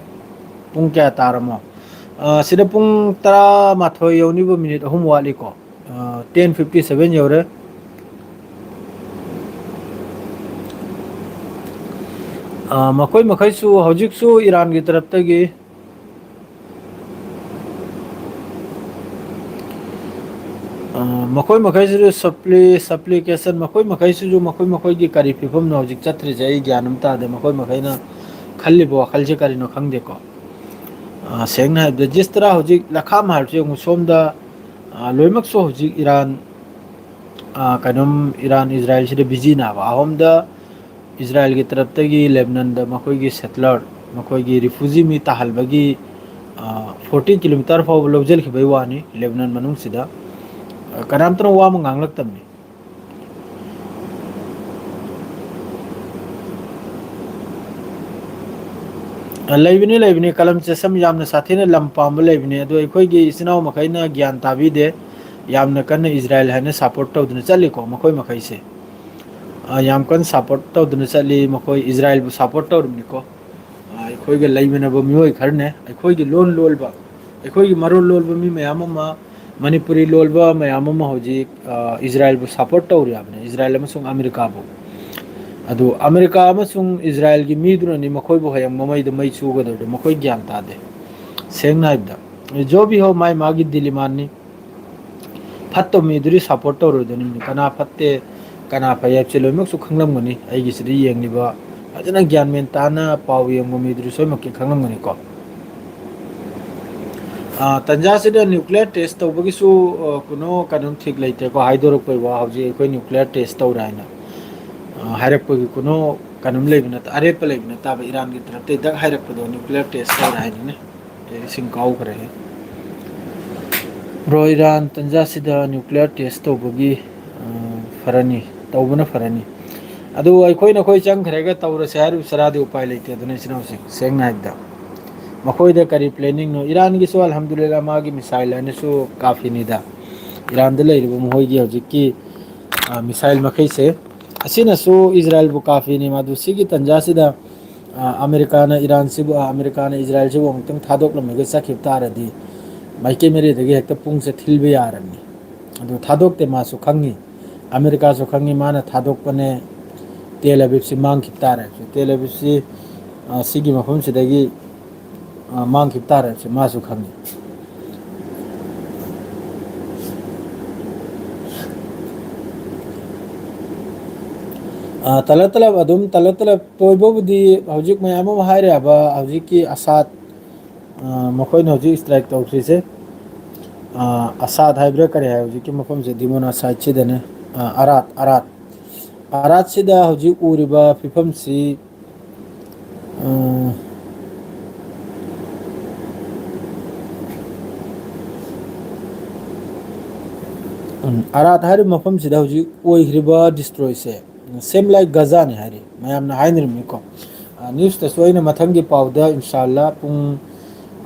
ꯄꯨꯡ ꯀꯌꯥ ꯇꯥꯔꯝꯃꯣ? ꯑ, ꯁꯤꯗ ꯄꯨꯡ ꯇꯔꯥꯃꯥꯊꯣꯏ ꯌꯧꯅꯤꯕ, ꯃꯤꯅꯤꯠ ꯑꯍꯨꯝ ꯋꯥꯠꯂꯤꯀꯣ꯫ ꯑ, ten fifty seven ꯌꯧꯔꯦ꯫ ꯑ, ꯃꯈꯣꯏ ꯃꯈꯩꯁꯨ ꯍꯧꯖꯤꯛꯁꯨ ꯏꯔꯥꯟꯒꯤ ꯇꯔꯞꯇꯒꯤ, ꯑ, ꯃꯈꯣꯏ ꯃꯈꯩꯁꯤꯁꯨ ꯁꯄ꯭ꯂꯤ-, ꯁꯄ꯭ꯂꯤꯀꯦꯁꯟ, ꯃꯈꯣꯏ ꯃꯈꯩꯁꯤꯁꯨ ꯃꯈꯣꯏ ꯃꯈꯣꯏꯒꯤ ꯀꯔꯤ ꯐꯤꯕꯝꯅꯣ ꯍꯧꯖꯤꯛ ꯆꯠꯇ꯭ꯔꯤꯁꯦ, ꯑꯩ ꯒ꯭ꯌꯥꯟ ꯑꯃ ꯇꯥꯗꯦ꯫ ꯃꯈꯣꯏ ꯃꯈꯩꯅ ꯈꯜꯂꯤꯕ ꯋꯥꯈꯜꯁꯦ ꯀꯔꯤꯅꯣ ꯈꯪꯗꯦꯀꯣ꯫ ꯑ, ꯁꯦꯡꯅ ꯍꯥꯏꯕꯗ, ꯖꯤꯁ ꯇꯔꯥ ꯍꯧꯖꯤꯛ ꯂꯈꯥꯝ ꯍꯥꯏꯔꯁꯨ ꯌꯦꯡꯉꯨ, ꯁꯣꯝꯗ, ꯑ, ꯂꯣꯏꯅꯃꯛꯁꯨ ꯍꯧꯖꯤꯛ ꯏꯔꯥꯟ, ꯑ, ꯀꯩꯅꯣꯝ, ꯏꯔꯥꯟ ꯏꯖꯔꯥꯏꯜꯁꯤꯗ ꯕꯤꯖꯤꯅꯦꯕ꯫ ꯑꯍꯣꯝꯗ ꯏꯖꯔꯥꯏꯜꯒꯤ ꯇꯔꯞꯇꯒꯤ ꯂꯦꯕꯅꯟꯗ ꯃꯈꯣꯏꯒꯤ ꯁꯦꯇꯂꯔ, ꯃꯈꯣꯏꯒꯤ ꯔꯤꯐ꯭ꯌꯨꯖꯤ ꯃꯤ ꯇꯥꯍꯜꯕꯒꯤ, ꯑ, forty kilometer ꯐꯥꯎꯕ ꯂꯧꯁꯤꯟꯈꯤꯕꯒꯤ ꯋꯥꯅꯤ ꯂꯦꯕꯅꯟ ꯃꯅꯨꯡꯁꯤꯗ꯫ ꯑ, ꯀꯅꯥꯝꯇꯅ ꯋꯥ ꯑꯃ ꯉꯥꯡꯂꯛꯇꯕꯅꯤ꯫ ꯑ, ꯂꯩꯕꯅꯤ, ꯂꯩꯕꯅꯤ꯫ ꯀꯂꯝ ꯆꯦꯁꯝ ꯌꯥꯝꯅ ꯁꯥꯊꯤꯅ ꯂꯝ ꯄꯥꯝꯕ ꯂꯩꯕꯅꯤ꯫ ꯑꯗꯣ ꯑꯩꯈꯣꯏꯒꯤ ꯏꯆꯤꯟ ꯏꯅꯥꯎ ꯃꯈꯩꯅ ꯒ꯭ꯌꯥꯟ ꯇꯥꯕꯤꯗꯦ꯫ ꯌꯥꯝꯅ ꯀꯟꯅ ꯏꯖꯔꯥꯏꯜ ꯍꯥꯏꯅ ꯁꯞꯄꯣꯔꯠ ꯇꯧꯗꯨꯅ ꯆꯠꯂꯤꯀꯣ ꯃꯈꯣꯏ ꯃꯈꯩꯁꯦ꯫ ꯑ, ꯌꯥꯝ ꯀꯟꯅ ꯁꯞꯄꯣꯔꯠ ꯇꯧꯗꯨꯅ ꯆꯠꯂꯤ꯫ ꯃꯈꯣꯏ ꯏꯖꯔꯥꯏꯜꯕꯨ ꯁꯞꯄꯣꯔꯠ ꯇꯧꯔꯤꯕꯅꯤꯀꯣ꯫ ꯑ, ꯑꯩꯈꯣꯏꯒ ꯂꯩꯃꯤꯟꯅꯕ ꯃꯤꯑꯣꯏ ꯈꯔꯅꯦ, ꯑꯩꯈꯣꯏꯒꯤ ꯂꯣꯟ ꯂꯣꯜꯕ, ꯑꯩꯈꯣꯏꯒꯤ ꯃꯔꯣꯟ ꯂꯣꯜꯕ ꯃꯤ ꯃꯌꯥꯝ ꯑꯃ, ꯃꯅꯤꯄꯨꯔꯤ ꯂꯣꯜꯕ ꯃꯌꯥꯝ ꯑꯃ ꯍꯧꯖꯤꯛ, ꯑ, ꯏꯖꯔꯥꯏꯜꯕꯨ ꯁꯞꯄꯣꯔꯠ ꯇꯧꯔꯤ ꯍꯥꯏꯕꯅꯤ, ꯏꯖꯔꯥꯏꯜ ꯑꯃꯁꯨꯡ ꯑꯃꯦꯔꯤꯀꯥꯕꯨ꯫ ꯑꯗꯨ ꯑꯃꯦꯔꯤꯀꯥ ꯑꯃꯁꯨꯡ ꯏꯖꯔꯥꯏꯜꯒꯤ ꯃꯤꯗꯨꯅꯅꯤ ꯃꯈꯣꯏꯕꯨ ꯍꯌꯦꯡ ꯃꯃꯩꯗ ꯃꯩ ꯆꯨꯒꯗꯧꯔꯤꯗꯣ, ꯃꯈꯣꯏ ꯒ꯭ꯌꯥꯟ ꯇꯥꯗꯦ꯫ ꯁꯦꯡꯅ ꯍꯥꯏꯕꯗ, ꯖꯣꯕꯤ ꯍꯣ ꯃꯥꯏ ꯃꯥꯒꯤ ꯗꯤꯂꯤꯃꯥꯟꯅꯤ꯫ ꯐꯠꯇꯕ ꯃꯤꯗꯨꯗꯤ ꯁꯞꯄꯣꯔꯠ ꯇꯧꯔꯣꯏꯗꯣꯏꯅꯤ꯫ ꯀꯅꯥ ꯐꯠꯇꯦ, ꯀꯅꯥ ꯐꯩ ꯍꯥꯏꯕꯁꯦ ꯂꯣꯏꯅꯃꯛꯁꯨ ꯈꯪꯂꯝꯒꯅꯤ꯫ ꯑꯩꯒꯤꯁꯤꯗ ꯌꯦꯡꯂꯤꯕ, ꯐꯖꯅ ꯒ꯭ꯌꯥꯟ ꯃꯦꯟ ꯇꯥꯅ ꯄꯥꯎ ꯌꯦꯡꯕ ꯃꯤꯗꯨꯗꯤ ꯁꯣꯏꯃꯛꯀꯤ ꯈꯪꯂꯝꯒꯅꯤꯀꯣ꯫ ꯑ, ꯇꯟꯖꯥꯁꯤꯗ nuclear test ꯇꯧꯕꯒꯤꯁꯨ, ꯑ, ꯀꯩꯅꯣ, ꯀꯩꯅꯣꯝ ꯊꯤꯛ ꯂꯩꯇ꯭ꯔꯦꯀꯣ, ꯍꯥꯏꯗꯣꯔꯛꯄꯩ ꯋꯥ꯫ ꯍꯧꯖꯤꯛ ꯑꯩꯈꯣꯏ nuclear test ꯇꯧꯔꯦ ꯍꯥꯏꯅ, ꯑ, ꯍꯥꯏꯔꯛꯄꯒꯤ ꯀꯩꯅꯣ, ꯀꯩꯅꯣꯝ ꯂꯩꯕ ꯅꯠꯇ-, ꯑꯔꯦꯞꯄ ꯂꯩꯕ ꯅꯠꯇꯕ, ꯏꯔꯥꯟꯒꯤ ꯇꯔꯞꯇꯩ ꯗꯛ ꯍꯥꯏꯔꯛꯄꯗꯣ nuclear test ꯇꯧꯔꯦ ꯍꯥꯏꯅꯤꯅꯦ꯫ ꯑꯩ ꯏꯁꯤꯡ ꯀꯥꯎꯈ꯭ꯔꯦ꯫ ꯕ꯭ꯔꯣ, ꯏꯔꯥꯟ ꯇꯟꯖꯥꯁꯤꯗ nuclear test ꯇꯧꯕꯒꯤ, ꯑ, ꯐꯔꯅꯤ, ꯇꯧꯕꯅ ꯐꯔꯅꯤ꯫ ꯑꯗꯨ ꯑꯩꯈꯣꯏꯅ ꯑꯩꯈꯣꯏ ꯆꯪꯈ꯭ꯔꯒ ꯇꯧꯔꯁꯦ ꯍꯥꯏꯔꯤꯕ ꯆꯔꯥꯗꯤ ꯎꯄꯥꯏ ꯂꯩꯇꯦ꯫ ꯑꯗꯨꯅ ꯏꯆꯤꯟ ꯏꯅꯥꯎꯁꯤꯡ, ꯁꯦꯡꯅ ꯍꯥꯏꯕꯗ, ꯃꯈꯣꯏꯗ ꯀꯔꯤ planningꯅꯣ? ꯏꯔꯥꯟꯒꯤꯁꯨ ꯑꯜꯍꯝꯗꯨꯂꯤꯜꯂꯥ ꯃꯥꯒꯤ missile ꯍꯥꯏꯅꯁꯨ ꯀꯥꯐꯤꯅꯤꯗ꯫ ꯏꯔꯥꯟꯗ ꯂꯩꯔꯤꯕ ꯃꯈꯣꯏꯒꯤ ꯍꯧꯖꯤꯛꯀꯤ, ꯑ, missile ꯃꯈꯩꯁꯦ, ꯑꯁꯤꯅꯁꯨ ꯏꯖꯔꯥꯏꯜꯕꯨ ꯀꯥꯐꯤꯅꯤ꯫ ꯃꯗꯨ ꯁꯤꯒꯤ ꯇꯟꯖꯥꯁꯤꯗ, ꯑ, ꯑꯃꯦꯔꯤꯀꯥꯅ ꯏꯔꯥꯟꯁꯤꯕꯨ, ꯑ, ꯑꯃꯦꯔꯤꯀꯥꯅ ꯏꯖꯔꯥꯏꯜꯁꯤꯕꯨ ꯑꯃꯨꯛꯇꯪ ꯊꯥꯗꯣꯛꯂꯝꯃꯒ ꯆꯠꯈꯤꯕ ꯇꯥꯔꯗꯤ, ꯃꯥꯏꯀꯩ ꯃꯔꯤꯗꯒꯤ ꯍꯦꯛꯇ ꯄꯨꯡꯁꯦ ꯊꯤꯜꯕ ꯌꯥꯔꯕꯅꯤ꯫ ꯑꯗꯨ ꯊꯥꯗꯣꯛꯇꯦ, ꯃꯥꯁꯨ ꯈꯪꯉꯤ꯫ ꯑꯃꯦꯔꯤꯀꯥꯁꯨ ꯈꯪꯉꯤ, ꯃꯥꯅ ꯊꯥꯗꯣꯛꯄꯅꯦ꯫ ꯇꯦꯜ ꯑꯕꯤꯕꯁꯤ ꯃꯥꯡꯈꯤꯕ ꯇꯥꯔꯦ꯫ ꯇꯦꯜ ꯑꯕꯤꯕꯁꯤ, ꯑ, ꯁꯤꯒꯤ ꯃꯐꯝꯁꯤꯗꯒꯤ, ꯑ, ꯃꯥꯡꯈꯤꯕ ꯇꯥꯔꯦ ꯍꯥꯏꯕꯁꯤ ꯃꯥꯁꯨ ꯈꯪꯉꯤ꯫ ꯑ, ꯇꯂꯞ ꯇꯂꯞ ꯑꯗꯨꯝ, ꯇꯂꯞ ꯇꯂꯞ ꯇꯣꯏꯕꯕꯨꯗꯤ ꯍꯧꯖꯤꯛ ꯃꯌꯥꯝ ꯑꯃ ꯍꯥꯏꯔꯦꯕ, ꯍꯧꯖꯤꯛꯀꯤ ꯑꯁꯥꯗ, ꯑ, ꯃꯈꯣꯏꯅ ꯍꯧꯖꯤꯛ strike ꯇꯧꯈ꯭ꯔꯤꯁꯦ꯫ ꯑ, ꯑꯁꯥꯗ ꯍꯥꯏꯕ꯭ꯔꯥ ꯀꯔꯤ ꯍꯥꯏ, ꯍꯧꯖꯤꯛꯀꯤ ꯃꯐꯝꯁꯦ ꯗꯤꯃꯣꯅꯥ siteꯁꯤꯗꯅꯦ꯫ ꯑ, ꯑꯔꯥꯠ, ꯑꯔꯥꯠ, ꯑꯔꯥꯠꯁꯤꯗ ꯍꯧꯖꯤꯛ ꯎꯔꯤꯕ ꯐꯤꯕꯝꯁꯤ, ꯑ, ꯎꯝ, ꯑꯔꯥꯠ ꯍꯥꯏꯔꯤꯕ ꯃꯐꯝꯁꯤꯗ ꯍꯧꯖꯤꯛ ꯑꯣꯏꯈ꯭ꯔꯤꯕ destroyꯁꯦ same like ꯒꯖꯥꯅꯤ ꯍꯥꯏꯔꯤ, ꯃꯌꯥꯝꯅ ꯍꯥꯏꯅꯔꯝꯃꯤꯀꯣ꯫ ꯑ, newsꯇꯁꯨ ꯑꯩꯅ ꯃꯊꯪꯒꯤ ꯄꯥꯎꯗ, ꯏꯟꯁꯥꯜꯂꯥ, ꯄꯨꯡ,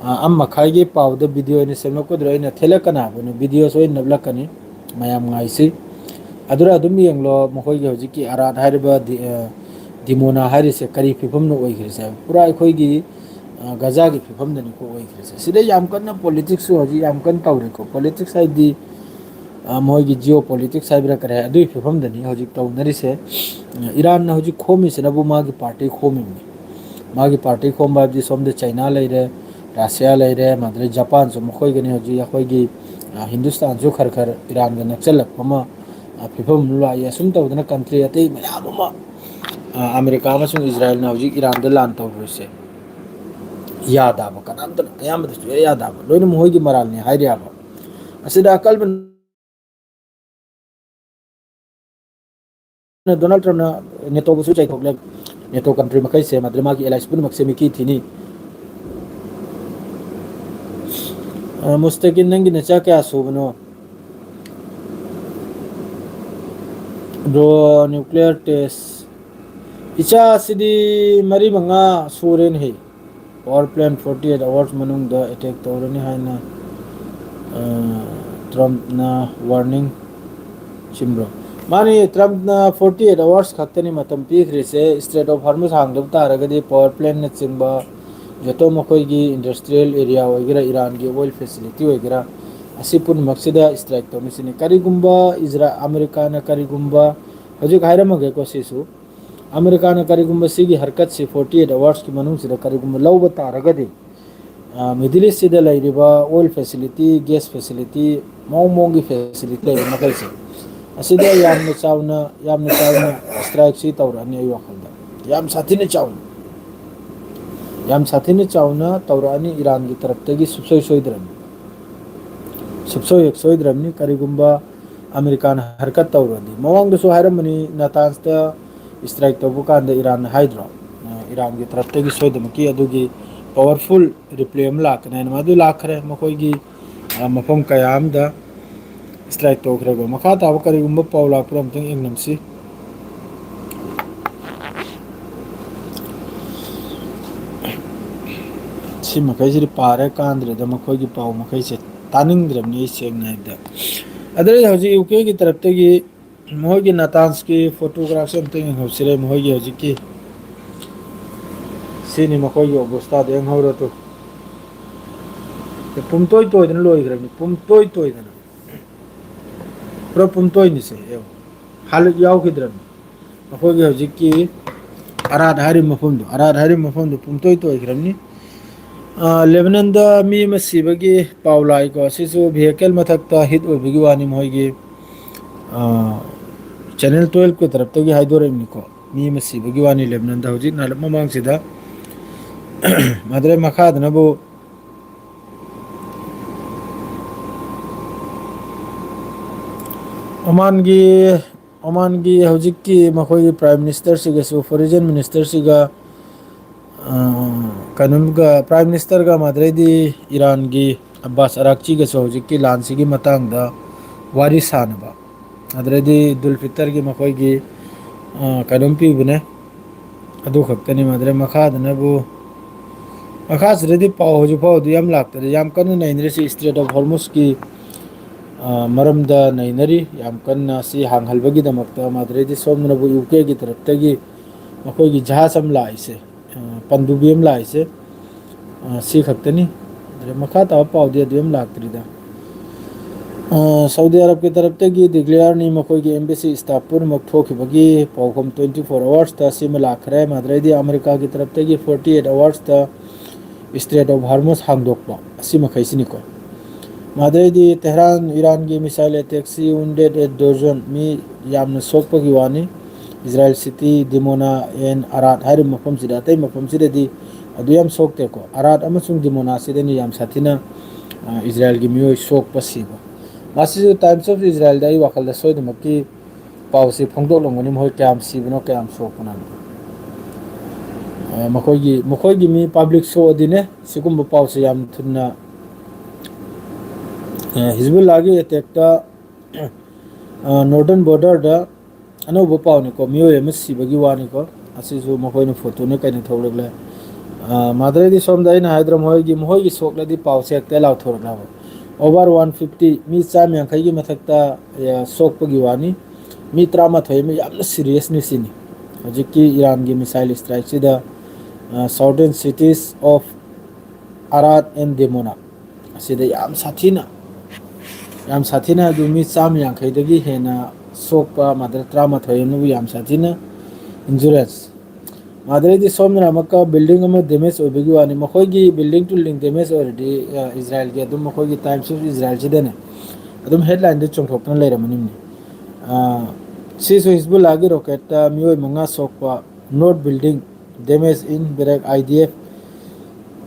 ꯑ, ꯑꯃ ꯃꯈꯥꯏꯒꯤ ꯄꯥꯎꯗ video ꯑꯣꯏꯅ ꯁꯦꯝꯂꯛꯀꯗ꯭ꯔꯥ, ꯑꯩꯅ ꯊꯦꯠꯂꯛꯀꯅꯤ ꯍꯥꯏꯕꯅꯤ, videoꯁꯨ ꯑꯩꯅ ꯅꯞꯂꯛꯀꯅꯤ, ꯃꯌꯥꯝ ꯉꯥꯏꯁꯤ꯫ ꯑꯗꯨꯔ ꯑꯗꯨꯝ ꯌꯦꯡꯂꯣ, ꯃꯈꯣꯏꯒꯤ ꯍꯧꯖꯤꯛꯀꯤ ꯑꯔꯥꯠ ꯍꯥꯏꯔꯤꯕ ꯗꯤ-, ꯑ, ꯗꯤꯃꯣꯅꯥ ꯍꯥꯏꯔꯤꯁꯦ ꯀꯔꯤ ꯐꯤꯕꯝꯅ ꯑꯣꯏꯈ꯭ꯔꯤꯁꯦ? ꯄꯨꯔꯥ ꯑꯩꯈꯣꯏꯒꯤ, ꯑ, ꯒꯖꯥꯒꯤ ꯐꯤꯕꯝꯗꯅꯤꯀꯣ ꯑꯣꯏꯈ꯭ꯔꯤꯁꯦ꯫ ꯁꯤꯗ ꯌꯥꯝ ꯀꯟꯅ politicsꯁꯨ ꯍꯧꯖꯤꯛ ꯌꯥꯝ ꯀꯟꯅ ꯇꯧꯔꯤꯀꯣ꯫ Politics ꯍꯥꯏꯗꯤ, ꯑ, ꯃꯣꯏꯒꯤ geopolitics ꯍꯥꯏꯕ꯭ꯔꯥ ꯀꯔꯤ ꯍꯥꯏ, ꯑꯗꯨꯒꯤ ꯐꯤꯕꯝꯗꯅꯤ ꯍꯧꯖꯤꯛ ꯇꯧꯅꯔꯤꯁꯦ꯫ ꯏꯔꯥꯟꯅ ꯍꯧꯖꯤꯛ ꯈꯣꯝꯃꯤꯁꯤꯅꯕꯨ ꯃꯥꯒꯤ party ꯈꯣꯝꯃꯤꯕꯅꯤ꯫ ꯃꯥꯒꯤ party ꯈꯣꯝꯕ ꯍꯥꯏꯕꯗꯤ ꯁꯣꯝꯗ ꯆꯩꯅꯥ ꯂꯩꯔꯦ, ꯔꯁꯤꯌꯥ ꯂꯩꯔꯦ, ꯃꯗꯨꯗꯩ ꯖꯄꯥꯟꯁꯨ ꯃꯈꯣꯏꯒꯅꯤ ꯍꯧꯖꯤꯛ ꯑꯩꯈꯣꯏꯒꯤ, ꯑ, ꯍꯤꯟꯗꯨꯁꯇꯥꯟꯁꯨ ꯈꯔ ꯈꯔ ꯏꯔꯥꯟꯒ ꯅꯛꯁꯜꯂꯛꯄ ꯑꯃ, ꯑ, ꯐꯤꯕꯝ ꯑꯃ ꯂꯥꯛꯏ꯫ ꯑꯁꯨꯝ ꯇꯧꯗꯅ country ꯑꯇꯩ ꯃꯌꯥꯝ ꯑꯃ, ꯑ, ꯑꯃꯦꯔꯤꯀꯥ ꯑꯃꯁꯨꯡ ꯏꯖꯔꯥꯏꯜꯅ ꯍꯧꯖꯤꯛ ꯏꯔꯥꯟꯗ ꯂꯥꯟ ꯇꯧꯔꯨꯔꯤꯁꯦ꯫ ꯌꯥꯗꯕ, ꯀꯅꯥꯝꯇꯅ, ꯑꯌꯥꯝꯕꯗ ꯁꯨꯡꯌꯥ ꯌꯥꯗꯕ, ꯂꯣꯏꯅ ꯃꯈꯣꯏꯒꯤ ꯃꯔꯥꯜꯅꯤ ꯍꯥꯏꯔꯤꯕ꯫ ꯑꯁꯤꯗ ꯑꯀꯜꯕ ꯗꯣꯅꯥꯜꯗ ꯇ꯭ꯔꯝꯞꯅ ꯅꯦꯇꯣꯕꯨꯁꯨ ꯆꯩꯊꯣꯛꯂꯦ꯫ ꯅꯦꯇꯣ ꯀꯟꯇ꯭ꯔꯤ ꯃꯈꯩꯁꯦ, ꯃꯗꯨꯗꯤ ꯃꯥꯒꯤ ꯑꯦꯂꯥꯏꯁ ꯄꯨꯝꯅꯃꯛꯁꯦ ꯃꯤꯀꯤ ꯊꯤꯅꯤ꯫ ꯑ, ꯃꯨꯁꯇꯥꯀꯤꯟ, ꯅꯪꯒꯤ ꯅꯆꯥ ꯀꯌꯥ ꯁꯨꯕꯅꯣ? ꯕ꯭ꯔꯣ, ꯅ꯭ꯌꯨꯀ꯭ꯂꯤꯌꯔ ꯇꯦꯁ, ꯏꯆꯥꯁꯤꯗꯤ ꯃꯔꯤ ꯃꯉꯥ ꯁꯨꯔꯦꯅꯦꯍꯦ꯫ Power plant forty eight hours ꯃꯅꯨꯡꯗ ꯑꯦꯇꯦꯛ ꯇꯧꯔꯅꯤ ꯍꯥꯏꯅ, ꯑ, ꯇ꯭ꯔꯝꯞꯅ ꯋꯥꯔꯅꯤꯡ꯫ ꯆꯨꯝꯕ꯭ꯔꯣ? ꯃꯥꯅꯤ, ꯇ꯭ꯔꯝꯞꯅ ꯐꯣꯔꯇꯤ ꯑꯩꯠ ꯑꯋꯥꯔꯁ ꯈꯛꯇꯅꯤ ꯃꯇꯝ ꯄꯤꯈ꯭ꯔꯤꯁꯦ꯫ ꯏꯁꯇ꯭ꯔꯦꯠ ꯑꯣꯐ ꯍꯣꯔꯃꯨꯖ ꯍꯥꯡꯗꯕ ꯇꯥꯔꯒꯗꯤ ꯄꯥꯋꯔ ꯄ꯭ꯂꯦꯟꯅꯆꯤꯡꯕ ꯖꯣꯇꯣ ꯃꯈꯣꯏꯒꯤ ꯏꯟꯗꯁꯇ꯭ꯔꯤꯌꯦꯜ ꯑꯦꯔꯤꯌꯥ ꯑꯣꯏꯒꯦꯔꯥ, ꯏꯔꯥꯟꯒꯤ ꯑꯣꯏꯜ ꯐꯦꯁꯤꯂꯤꯇꯤ ꯑꯣꯏꯒꯦꯔꯥ, ꯑꯁꯤ ꯄꯨꯝꯅꯃꯛꯁꯤꯗ ꯏꯁꯇ꯭ꯔꯥꯏꯛ ꯇꯧꯅꯤꯁꯤꯅꯤ꯫ ꯀꯔꯤꯒꯨꯝꯕ ꯏꯖꯔꯥ-, ꯑꯃꯦꯔꯤꯀꯥꯅ ꯀꯔꯤꯒꯨꯝꯕ, ꯍꯧꯖꯤꯛ ꯍꯥꯏꯔꯝꯃꯒꯦꯀꯣ ꯁꯤꯁꯨ, ꯑꯃꯦꯔꯤꯀꯥꯅ ꯀꯔꯤꯒꯨꯝꯕ ꯁꯤꯒꯤ ꯍꯔꯀꯠꯁꯤ ꯐꯣꯔꯇꯤ ꯑꯩꯠ ꯑꯋꯥꯔꯁꯀꯤ ꯃꯅꯨꯡꯁꯤꯗ ꯀꯔꯤꯒꯨꯝꯕ ꯂꯧꯕ ꯇꯥꯔꯒꯗꯤ, ꯑ, ꯃꯤꯗꯜ ꯏꯁꯁꯤꯗ ꯂꯩꯔꯤꯕ ꯑꯣꯏꯜ ꯐꯦꯁꯤꯂꯤꯇꯤ, ꯒ꯭ꯌꯥꯁ ꯐꯦꯁꯤꯂꯤꯇꯤ, ꯃꯑꯣꯡ ꯃꯑꯣꯡꯒꯤ ꯐꯦꯁꯤꯂꯤꯇꯤ ꯂꯩꯔꯤꯕ ꯃꯈꯩꯁꯦ, ꯑꯁꯤꯗ ꯌꯥꯝꯅ ꯆꯥꯎꯅ, ꯌꯥꯝꯅ ꯆꯥꯎꯅ ꯏꯁꯇ꯭ꯔꯥꯏꯛꯁꯤ ꯇꯧꯔꯛꯑꯅꯤ꯫ ꯑꯩ ꯋꯥꯈꯜꯗ ꯌꯥꯝ ꯁꯥꯊꯤꯅ ꯆꯥꯎꯅ, ꯌꯥꯝ ꯁꯥꯊꯤꯅ ꯆꯥꯎꯅ ꯇꯧꯔꯛꯑꯅꯤ꯫ ꯏꯔꯥꯟꯒꯤ ꯇꯔꯞꯇꯒꯤ ꯁꯨꯡꯁꯣꯏ ꯁꯣꯏꯗ꯭ꯔꯕꯅꯤ, ꯁꯨꯡꯁꯣꯏ ꯍꯦꯛ ꯁꯣꯏꯗ꯭ꯔꯕꯅꯤ꯫ ꯀꯔꯤꯒꯨꯝꯕ ꯑꯃꯦꯔꯤꯀꯥꯅ ꯍꯔꯀꯠ ꯇꯧꯔꯗꯤ, ꯃꯃꯥꯡꯗꯁꯨ ꯍꯥꯏꯔꯝꯕꯅꯤ, ꯅꯥꯇꯥꯟꯁꯇ ꯏꯁꯇ꯭ꯔꯥꯏꯛ ꯇꯧꯕ ꯀꯥꯟꯗ ꯏꯔꯥꯟꯅ ꯍꯥꯏꯗ꯭ꯔꯣ? ꯑ, ꯏꯔꯥꯟꯒꯤ ꯇꯔꯞꯇꯒꯤ ꯁꯣꯏꯗꯅꯃꯛꯀꯤ ꯑꯗꯨꯒꯤ ꯄꯋꯥꯔꯐꯨꯜ ꯔꯤꯄ꯭ꯂꯥꯏ ꯑꯃ ꯂꯥꯛꯀꯅꯤ ꯍꯥꯏꯅ꯫ ꯃꯗꯨ ꯂꯥꯛꯈ꯭ꯔꯦ꯫ ꯃꯈꯣꯏꯒꯤ, ꯑ, ꯃꯐꯝ ꯀꯌꯥ ꯑꯃꯗ ꯏꯁꯇ꯭ꯔꯥꯏꯛ ꯇꯧꯈ꯭ꯔꯦꯕ꯫ ꯃꯈꯥ ꯇꯥꯕ ꯀꯔꯤꯒꯨꯝꯕ ꯄꯥꯎ ꯂꯥꯛꯄ꯭ꯔꯥ ꯑꯝꯇꯪ ꯌꯦꯡꯂꯝꯁꯤ꯫ ꯁꯤ ꯃꯈꯩꯁꯤꯗꯤ ꯄꯥꯔꯦ ꯀꯥꯟꯗ꯭ꯔꯦꯗ, ꯃꯈꯣꯏꯒꯤ ꯄꯥꯎ ꯃꯈꯩꯁꯦ ꯇꯥꯅꯤꯡꯗ꯭ꯔꯕꯅꯤ ꯑꯩ, ꯁꯦꯡꯅ ꯍꯥꯏꯕꯗ꯫ ꯑꯗꯨꯗꯩ ꯍꯧꯖꯤꯛ ꯌꯨ ꯀꯦꯒꯤ ꯇꯔꯞꯇꯒꯤ ꯃꯈꯣꯏꯒꯤ ꯅꯥꯇꯥꯟꯁꯀꯤ ꯐꯣꯇꯣꯒ꯭ꯔꯥꯐꯁꯦ ꯑꯝꯇ ꯌꯦꯡꯍꯧꯁꯤꯔꯦ꯫ ꯃꯈꯣꯏꯒꯤ ꯍꯧꯖꯤꯛꯀꯤ ꯁꯤꯅꯤ, ꯃꯈꯣꯏꯒꯤ ꯑꯣꯕꯁꯇꯥꯗ ꯌꯦꯡꯍꯧꯔꯣ ꯇꯨ꯫ ꯄꯨꯝꯇꯣꯏ ꯇꯣꯏꯗꯅ ꯂꯣꯏꯈ꯭ꯔꯕꯅꯤ, ꯄꯨꯝꯇꯣꯏ ꯇꯣꯏꯗꯅ꯫ ꯄꯨꯔꯥ ꯄꯨꯝꯇꯣꯏꯅꯤꯁꯦ, ꯌꯦꯡꯉꯨ꯫ ꯍꯥꯂꯠ ꯌꯥꯎꯈꯤꯗ꯭ꯔꯕꯅꯤ꯫ ꯑꯩꯈꯣꯏꯒꯤ ꯍꯧꯖꯤꯛꯀꯤ ꯑꯔꯥꯠ ꯍꯥꯏꯔꯤꯕ ꯃꯐꯝꯗꯣ, ꯑꯔꯥꯠ ꯍꯥꯏꯔꯤꯕ ꯃꯐꯝꯗꯣ ꯄꯨꯝꯇꯣꯏ ꯇꯣꯏꯈ꯭ꯔꯕꯅꯤ꯫ ꯑ, ꯂꯦꯕꯅꯟꯗ ꯃꯤ ꯑꯃ ꯁꯤꯕꯒꯤ ꯄꯥꯎ ꯂꯥꯛꯏꯀꯣ꯫ ꯁꯤꯁꯨ vehicle ꯃꯊꯛꯇ hit ꯑꯣꯏꯕꯒꯤ ꯋꯥꯅꯤ꯫ ꯃꯣꯏꯒꯤ, ꯑ, Channel twelve ꯀꯤ ꯇꯔꯞꯇꯒꯤ ꯍꯥꯏꯗꯣꯔꯛꯏꯕꯅꯤꯀꯣ꯫ ꯃꯤ ꯑꯃ ꯁꯤꯕꯒꯤ ꯋꯥꯅꯤ ꯂꯦꯕꯅꯟꯗ꯫ ꯍꯧꯖꯤꯛ ꯅꯥꯜꯂꯞ ꯃꯃꯥꯡꯁꯤꯗ ꯃꯗꯨꯗꯩ ꯃꯈꯥꯗꯅꯕꯨ ꯑꯣꯃꯥꯟꯒꯤ, ꯑꯣꯃꯥꯟꯒꯤ ꯍꯧꯖꯤꯛꯀꯤ ꯃꯈꯣꯏꯒꯤ Prime Ministerꯁꯤꯒꯁꯨ, Foreign Ministerꯁꯤꯒ, ꯑ, ꯀꯩꯅꯣꯝꯒ, Prime Ministerꯒ, ꯃꯗꯨꯗꯩꯗꯤ ꯏꯔꯥꯟꯒꯤ ꯑꯕꯥꯁ ꯑꯔꯥꯛꯆꯤꯒꯁꯨ ꯍꯧꯖꯤꯛꯀꯤ ꯂꯥꯟꯁꯤꯒꯤ ꯃꯇꯥꯡꯗ ꯋꯥꯔꯤ ꯁꯥꯅꯕ, ꯑꯗꯨꯗꯩꯗꯤ ꯏꯗꯨꯜ ꯐꯤꯇꯔꯒꯤ ꯃꯈꯣꯏꯒꯤ, ꯑ, ꯀꯩꯅꯣꯝ ꯄꯤꯕꯅꯦ꯫ ꯑꯗꯨ ꯈꯛꯇꯅꯤ꯫ ꯃꯗꯨꯗꯩ ꯃꯈꯥꯗꯅꯕꯨ, ꯃꯈꯥꯁꯤꯗꯗꯤ ꯄꯥꯎ ꯍꯧꯖꯤꯛ ꯐꯥꯎꯕꯗꯤ ꯌꯥꯝ ꯂꯥꯛꯇꯔꯤ꯫ ꯌꯥꯝ ꯀꯟꯅ ꯅꯩꯅꯔꯤꯁꯤ Strait of Hormuzꯀꯤ, ꯑ, ꯃꯔꯝꯗ ꯅꯩꯅꯔꯤ꯫ ꯌꯥꯝ ꯀꯟꯅ ꯁꯤ ꯍꯥꯡꯍꯜꯕꯒꯤꯗꯃꯛꯇ꯫ ꯃꯗꯨꯗꯩꯗꯤ ꯁꯣꯝꯗꯅꯕꯨ UKꯒꯤ ꯇꯔꯞꯇꯒꯤ ꯃꯈꯣꯏꯒꯤ ꯖꯍꯥꯖ ꯑꯃ ꯂꯥꯛꯏꯁꯦ, ꯑ, ꯄꯟꯗꯨꯕꯤ ꯑꯃ ꯂꯥꯛꯏꯁꯦ, ꯑ, ꯁꯤ ꯈꯛꯇꯅꯤ꯫ ꯑꯗꯨꯗ ꯃꯈꯥ ꯇꯥꯕ ꯄꯥꯎꯗꯤ ꯑꯗꯨ ꯌꯥꯝ ꯂꯥꯛꯇ꯭ꯔꯤꯗ꯫ ꯑ, ꯁꯥꯎꯗꯤ ꯑꯔꯕꯀꯤ ꯇꯔꯞꯇꯒꯤ ꯗꯤꯒ꯭ꯂꯤꯌꯥꯔꯅꯤ ꯃꯈꯣꯏꯒꯤ embassy staff ꯄꯨꯝꯅꯃꯛ ꯊꯣꯛꯈꯤꯕꯒꯤ ꯄꯥꯎꯈꯨꯝ twenty four hoursꯇ ꯁꯤꯃ ꯂꯥꯛꯈ꯭ꯔꯦ꯫ ꯃꯗꯨꯗꯩꯗꯤ ꯑꯃꯦꯔꯤꯀꯥꯒꯤ ꯇꯔꯞꯇꯒꯤ forty eight hoursꯇ Strait of Hormuz ꯍꯥꯡꯗꯣꯛꯄ, ꯑꯁꯤ ꯃꯈꯩꯁꯤꯅꯤꯀꯣ꯫ ꯃꯗꯨꯗꯩꯗꯤ ꯇꯦꯍꯔꯥꯟ, ꯏꯔꯥꯟꯒꯤ missile attackꯁꯤ wounded a dozen, ꯃꯤ ꯌꯥꯝꯅ ꯁꯣꯛꯄꯒꯤ ꯋꯥꯅꯤ꯫ Israel city, Dimona and Arad ꯍꯥꯏꯔꯤꯕ ꯃꯐꯝꯁꯤꯗ, ꯑꯇꯩ ꯃꯐꯝꯁꯤꯗꯗꯤ ꯑꯗꯨ ꯌꯥꯝ ꯁꯣꯛꯇꯦꯀꯣ꯫ ꯑꯔꯥꯠ ꯑꯃꯁꯨꯡ ꯗꯤꯃꯣꯅꯥꯁꯤꯗꯅꯤ ꯌꯥꯝ ꯁꯥꯊꯤꯅ, ꯑ, ꯏꯖꯔꯥꯏꯜꯒꯤ ꯃꯤꯑꯣꯏ ꯁꯣꯛꯄ, ꯁꯤꯕ꯫ ꯃꯁꯤꯁꯨ Times of Israelꯗ ꯑꯩ ꯋꯥꯈꯜꯗ ꯁꯣꯏꯗꯅꯃꯛꯀꯤ ꯄꯥꯎꯁꯤ ꯐꯣꯡꯗꯣꯛꯂꯝꯒꯅꯤ, ꯃꯈꯣꯏ ꯀꯌꯥꯝ ꯁꯤꯕꯅꯣ, ꯀꯌꯥꯝ ꯁꯣꯛꯄꯅꯣ꯫ ꯑ, ꯃꯈꯣꯏꯒꯤ, ꯃꯈꯣꯏꯒꯤ ꯃꯤ public ꯁꯣꯛꯑꯗꯤꯅꯦ, ꯁꯤꯒꯨꯝꯕ ꯄꯥꯎꯁꯦ ꯌꯥꯝ ꯊꯨꯅ, ꯑ, ꯍꯤꯖꯕꯨꯜꯂꯥꯒꯤ attackꯇ, ꯑ, northern borderꯗ ꯑꯅꯧꯕ ꯄꯥꯎꯅꯤꯀꯣ, ꯃꯤꯑꯣꯏ ꯑꯃ ꯁꯤꯕꯒꯤ ꯋꯥꯅꯤꯀꯣ꯫ ꯑꯁꯤꯁꯨ ꯃꯈꯣꯏꯅ photoꯅ ꯀꯩꯅ ꯊꯣꯛꯂꯛꯂꯦ꯫ ꯑ, ꯃꯗꯨꯗꯩꯗꯤ ꯁꯣꯝꯗ ꯑꯩꯅ ꯍꯥꯏꯗ꯭ꯔꯣ, ꯃꯈꯣꯏꯒꯤ, ꯃꯈꯣꯏꯒꯤ ꯁꯣꯛꯂꯗꯤ ꯄꯥꯎꯁꯦ ꯍꯦꯛꯇ ꯂꯥꯎꯊꯣꯔꯛꯅꯕ꯫ Over one fifty, ꯃꯤ ꯆꯥꯝ ꯌꯥꯡꯈꯩꯒꯤ ꯃꯊꯛꯇ, ꯑ, ꯁꯣꯛꯄꯒꯤ ꯋꯥꯅꯤ꯫ ꯃꯤ ꯇꯔꯥꯃꯥꯊꯣꯏ ꯑꯃ ꯌꯥꯝꯅ seriousꯅꯤ ꯁꯤꯅꯤ꯫ ꯍꯧꯖꯤꯛꯀꯤ ꯏꯔꯥꯟꯒꯤ missile strikeꯁꯤꯗ, ꯑ, southern cities of Arad and Dimona, ꯑꯁꯤꯗ ꯌꯥꯝ ꯁꯥꯊꯤꯅ, ꯌꯥꯝ ꯁꯥꯊꯤꯅ ꯑꯗꯨ ꯃꯤ ꯆꯥꯝ ꯌꯥꯡꯈꯩꯗꯒꯤ ꯍꯦꯟꯅ ꯁꯣꯛꯄ, ꯃꯗꯨꯗ ꯇꯔꯥꯃꯥꯊꯣꯏ ꯑꯃꯕꯨ ꯌꯥꯝ ꯁꯥꯊꯤꯅ injuries꯫ ꯃꯗꯨꯗꯩꯗꯤ ꯁꯣꯝꯗꯅ ꯑꯃꯨꯛꯀ building ꯑꯃ damage ꯑꯣꯏꯕꯒꯤ ꯋꯥꯅꯤ꯫ ꯃꯈꯣꯏꯒꯤ building ꯇꯨꯜꯗꯤꯡ damage ꯑꯣꯏꯔꯗꯤ, ꯑ, ꯏꯖꯔꯥꯏꯜꯒꯤ ꯑꯗꯨꯝ ꯃꯈꯣꯏꯒꯤ Times of Israelꯁꯤꯗꯅꯦ ꯑꯗꯨꯝ headlineꯗ ꯆꯣꯡꯊꯣꯛꯇꯨꯅ ꯂꯩꯔꯝꯃꯅꯤꯅꯦ꯫ ꯑ, ꯁꯤꯁꯨ ꯍꯤꯖꯕꯨꯜꯂꯥꯒꯤ rocketꯇ ꯃꯤꯑꯣꯏ ꯃꯉꯥ ꯁꯣꯛꯄ, north building damage in Barak, I D F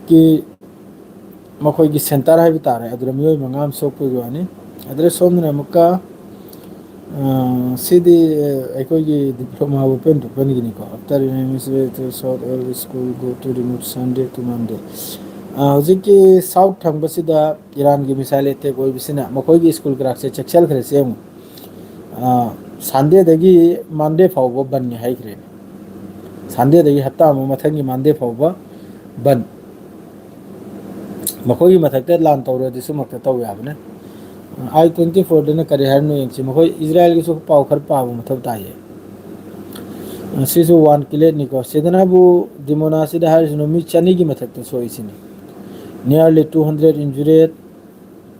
ꯀꯤ ꯃꯈꯣꯏꯒꯤ ꯁꯦꯟꯇꯔ ꯍꯥꯏꯕ ꯇꯥꯔꯦ, ꯑꯗꯨꯗ ꯃꯤꯑꯣꯏ ꯃꯉꯥ ꯑꯃ ꯁꯣꯛꯄꯒꯤ ꯋꯥꯅꯤ꯫ ꯑꯗꯨꯗ ꯁꯣꯝꯗꯅ ꯑꯃꯨꯛꯀ, ꯑ, ꯁꯤꯗꯤ, ꯑ, ꯑꯩꯈꯣꯏꯒꯤ diploma weapon weaponꯒꯤꯅꯤꯀꯣ꯫ After Iran missile attack, South all school go to remote Sunday to Monday. ꯑ, ꯍꯧꯖꯤꯛꯀꯤ ꯁꯥꯎꯠ ꯊꯪꯕꯁꯤꯗ ꯏꯔꯥꯟꯒꯤ ꯃꯤꯁꯥꯏꯜ ꯑꯦꯇꯦꯛ ꯑꯣꯏꯕꯁꯤꯅ ꯃꯈꯣꯏꯒꯤ ꯁ꯭ꯀꯨꯜ ꯀꯔꯥꯛꯁꯦ ꯆꯦꯛꯁꯤꯜꯈ꯭ꯔꯦ꯫ ꯁꯦ ꯑꯃꯨꯛ, ꯑ, ꯁꯟꯗꯦꯗꯒꯤ ꯃꯟꯗꯦ ꯐꯥꯎꯕ ꯕꯟꯅꯤ ꯍꯥꯏꯈ꯭ꯔꯦ꯫ ꯁꯟꯗꯦꯗꯒꯤ ꯍꯞꯇꯥ ꯑꯃ, ꯃꯊꯪꯒꯤ ꯃꯟꯗꯦ ꯐꯥꯎꯕ ꯕꯟ꯫ ꯃꯈꯣꯏꯒꯤ ꯃꯊꯛꯇ ꯂꯥꯟ ꯇꯧꯔꯗꯤ ꯁꯨꯃꯛꯇ ꯇꯧ ꯌꯥꯕꯅꯦ꯫ ꯑꯥꯏ ꯇ꯭ꯋꯦꯟꯇꯤ ꯐꯣꯔꯗꯅ ꯀꯔꯤ ꯍꯥꯏꯔꯤꯅꯣ ꯌꯦꯡꯁꯤ꯫ ꯃꯈꯣꯏ ꯏꯖꯔꯥꯏꯜꯒꯤꯁꯨ ꯄꯥꯎ ꯈꯔ ꯄꯥꯕ ꯃꯊꯧ ꯇꯥꯏꯌꯦ꯫ ꯁꯤꯁꯨ ꯋꯥꯟ ꯀꯤꯂꯦꯠꯅꯤꯀꯣ꯫ ꯁꯤꯗꯅꯕꯨ ꯗꯤꯃꯣꯅꯥꯁꯤꯗ ꯍꯥꯏꯔꯤꯁꯤꯅ ꯃꯤ ꯆꯅꯤꯒꯤ ꯃꯊꯛꯇ ꯁꯣꯛꯏꯁꯤꯅꯤ꯫ Nearly two hundred injured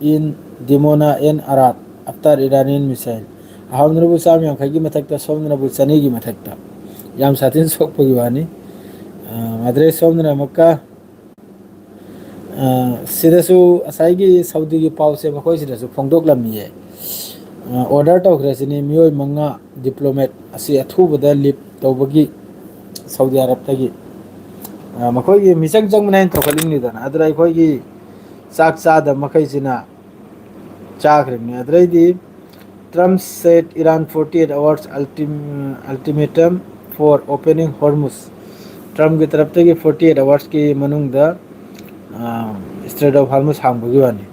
in Dimona and Arad after Iranian missile꯫ ꯑꯍꯥꯟꯕꯗꯅꯕꯨ ꯆꯥꯝ ꯌꯥꯡꯈꯩꯒꯤ ꯃꯊꯛꯇ, ꯁꯣꯝꯗꯅꯕꯨ ꯆꯅꯤꯒꯤ ꯃꯊꯛꯇ꯫ ꯌꯥꯝ ꯁꯥꯊꯤꯅ ꯁꯣꯛꯄꯒꯤ ꯋꯥꯅꯤ꯫ ꯑ, ꯑꯗꯨꯗꯩ ꯁꯣꯝꯗꯅ ꯑꯃꯨꯛꯀ, ꯑ, ꯁꯤꯗꯁꯨ ꯉꯁꯥꯏꯒꯤ ꯁꯥꯎꯗꯤꯒꯤ ꯄꯥꯎꯁꯦ ꯃꯈꯣꯏ ꯁꯤꯗꯁꯨ ꯐꯣꯡꯗꯣꯛꯂꯝꯃꯤꯌꯦ꯫ ꯑ, ꯑꯣꯔꯗꯔ ꯇꯧꯈ꯭ꯔꯁꯤꯅꯤ, ꯃꯤꯑꯣꯏ ꯃꯉꯥ ꯗꯤꯄ꯭ꯂꯣꯃꯦꯠ ꯑꯁꯤ ꯑꯊꯨꯕꯗ ꯂꯤꯞ ꯇꯧꯕꯒꯤ ꯁꯥꯎꯗꯤ ꯑꯔꯕꯇꯒꯤ꯫ ꯑ, ꯃꯈꯣꯏꯒꯤ ꯃꯤꯆꯪ ꯆꯪꯕꯅ ꯍꯦꯟꯅ ꯇꯧꯈꯠꯂꯤꯕꯅꯤꯗꯅ꯫ ꯑꯗꯨꯗ ꯑꯩꯈꯣꯏꯒꯤ ꯆꯥꯛ ꯆꯥꯗꯕ ꯃꯈꯩꯁꯤꯅ ꯆꯥꯈ꯭ꯔꯤꯕꯅꯤ꯫ ꯑꯗꯨꯗꯩꯗꯤ Trump set Iran forty eight hours ultim-, ultimatum for opening Hormuz꯫ ꯇ꯭ꯔꯝꯞꯀꯤ ꯇꯔꯞꯇꯒꯤ forty eight ꯑꯋꯥꯔꯁꯀꯤ ꯃꯅꯨꯡꯗ, ꯑ, Strait of Hormuz ꯍꯥꯡꯕꯒꯤ ꯋꯥꯅꯤ꯫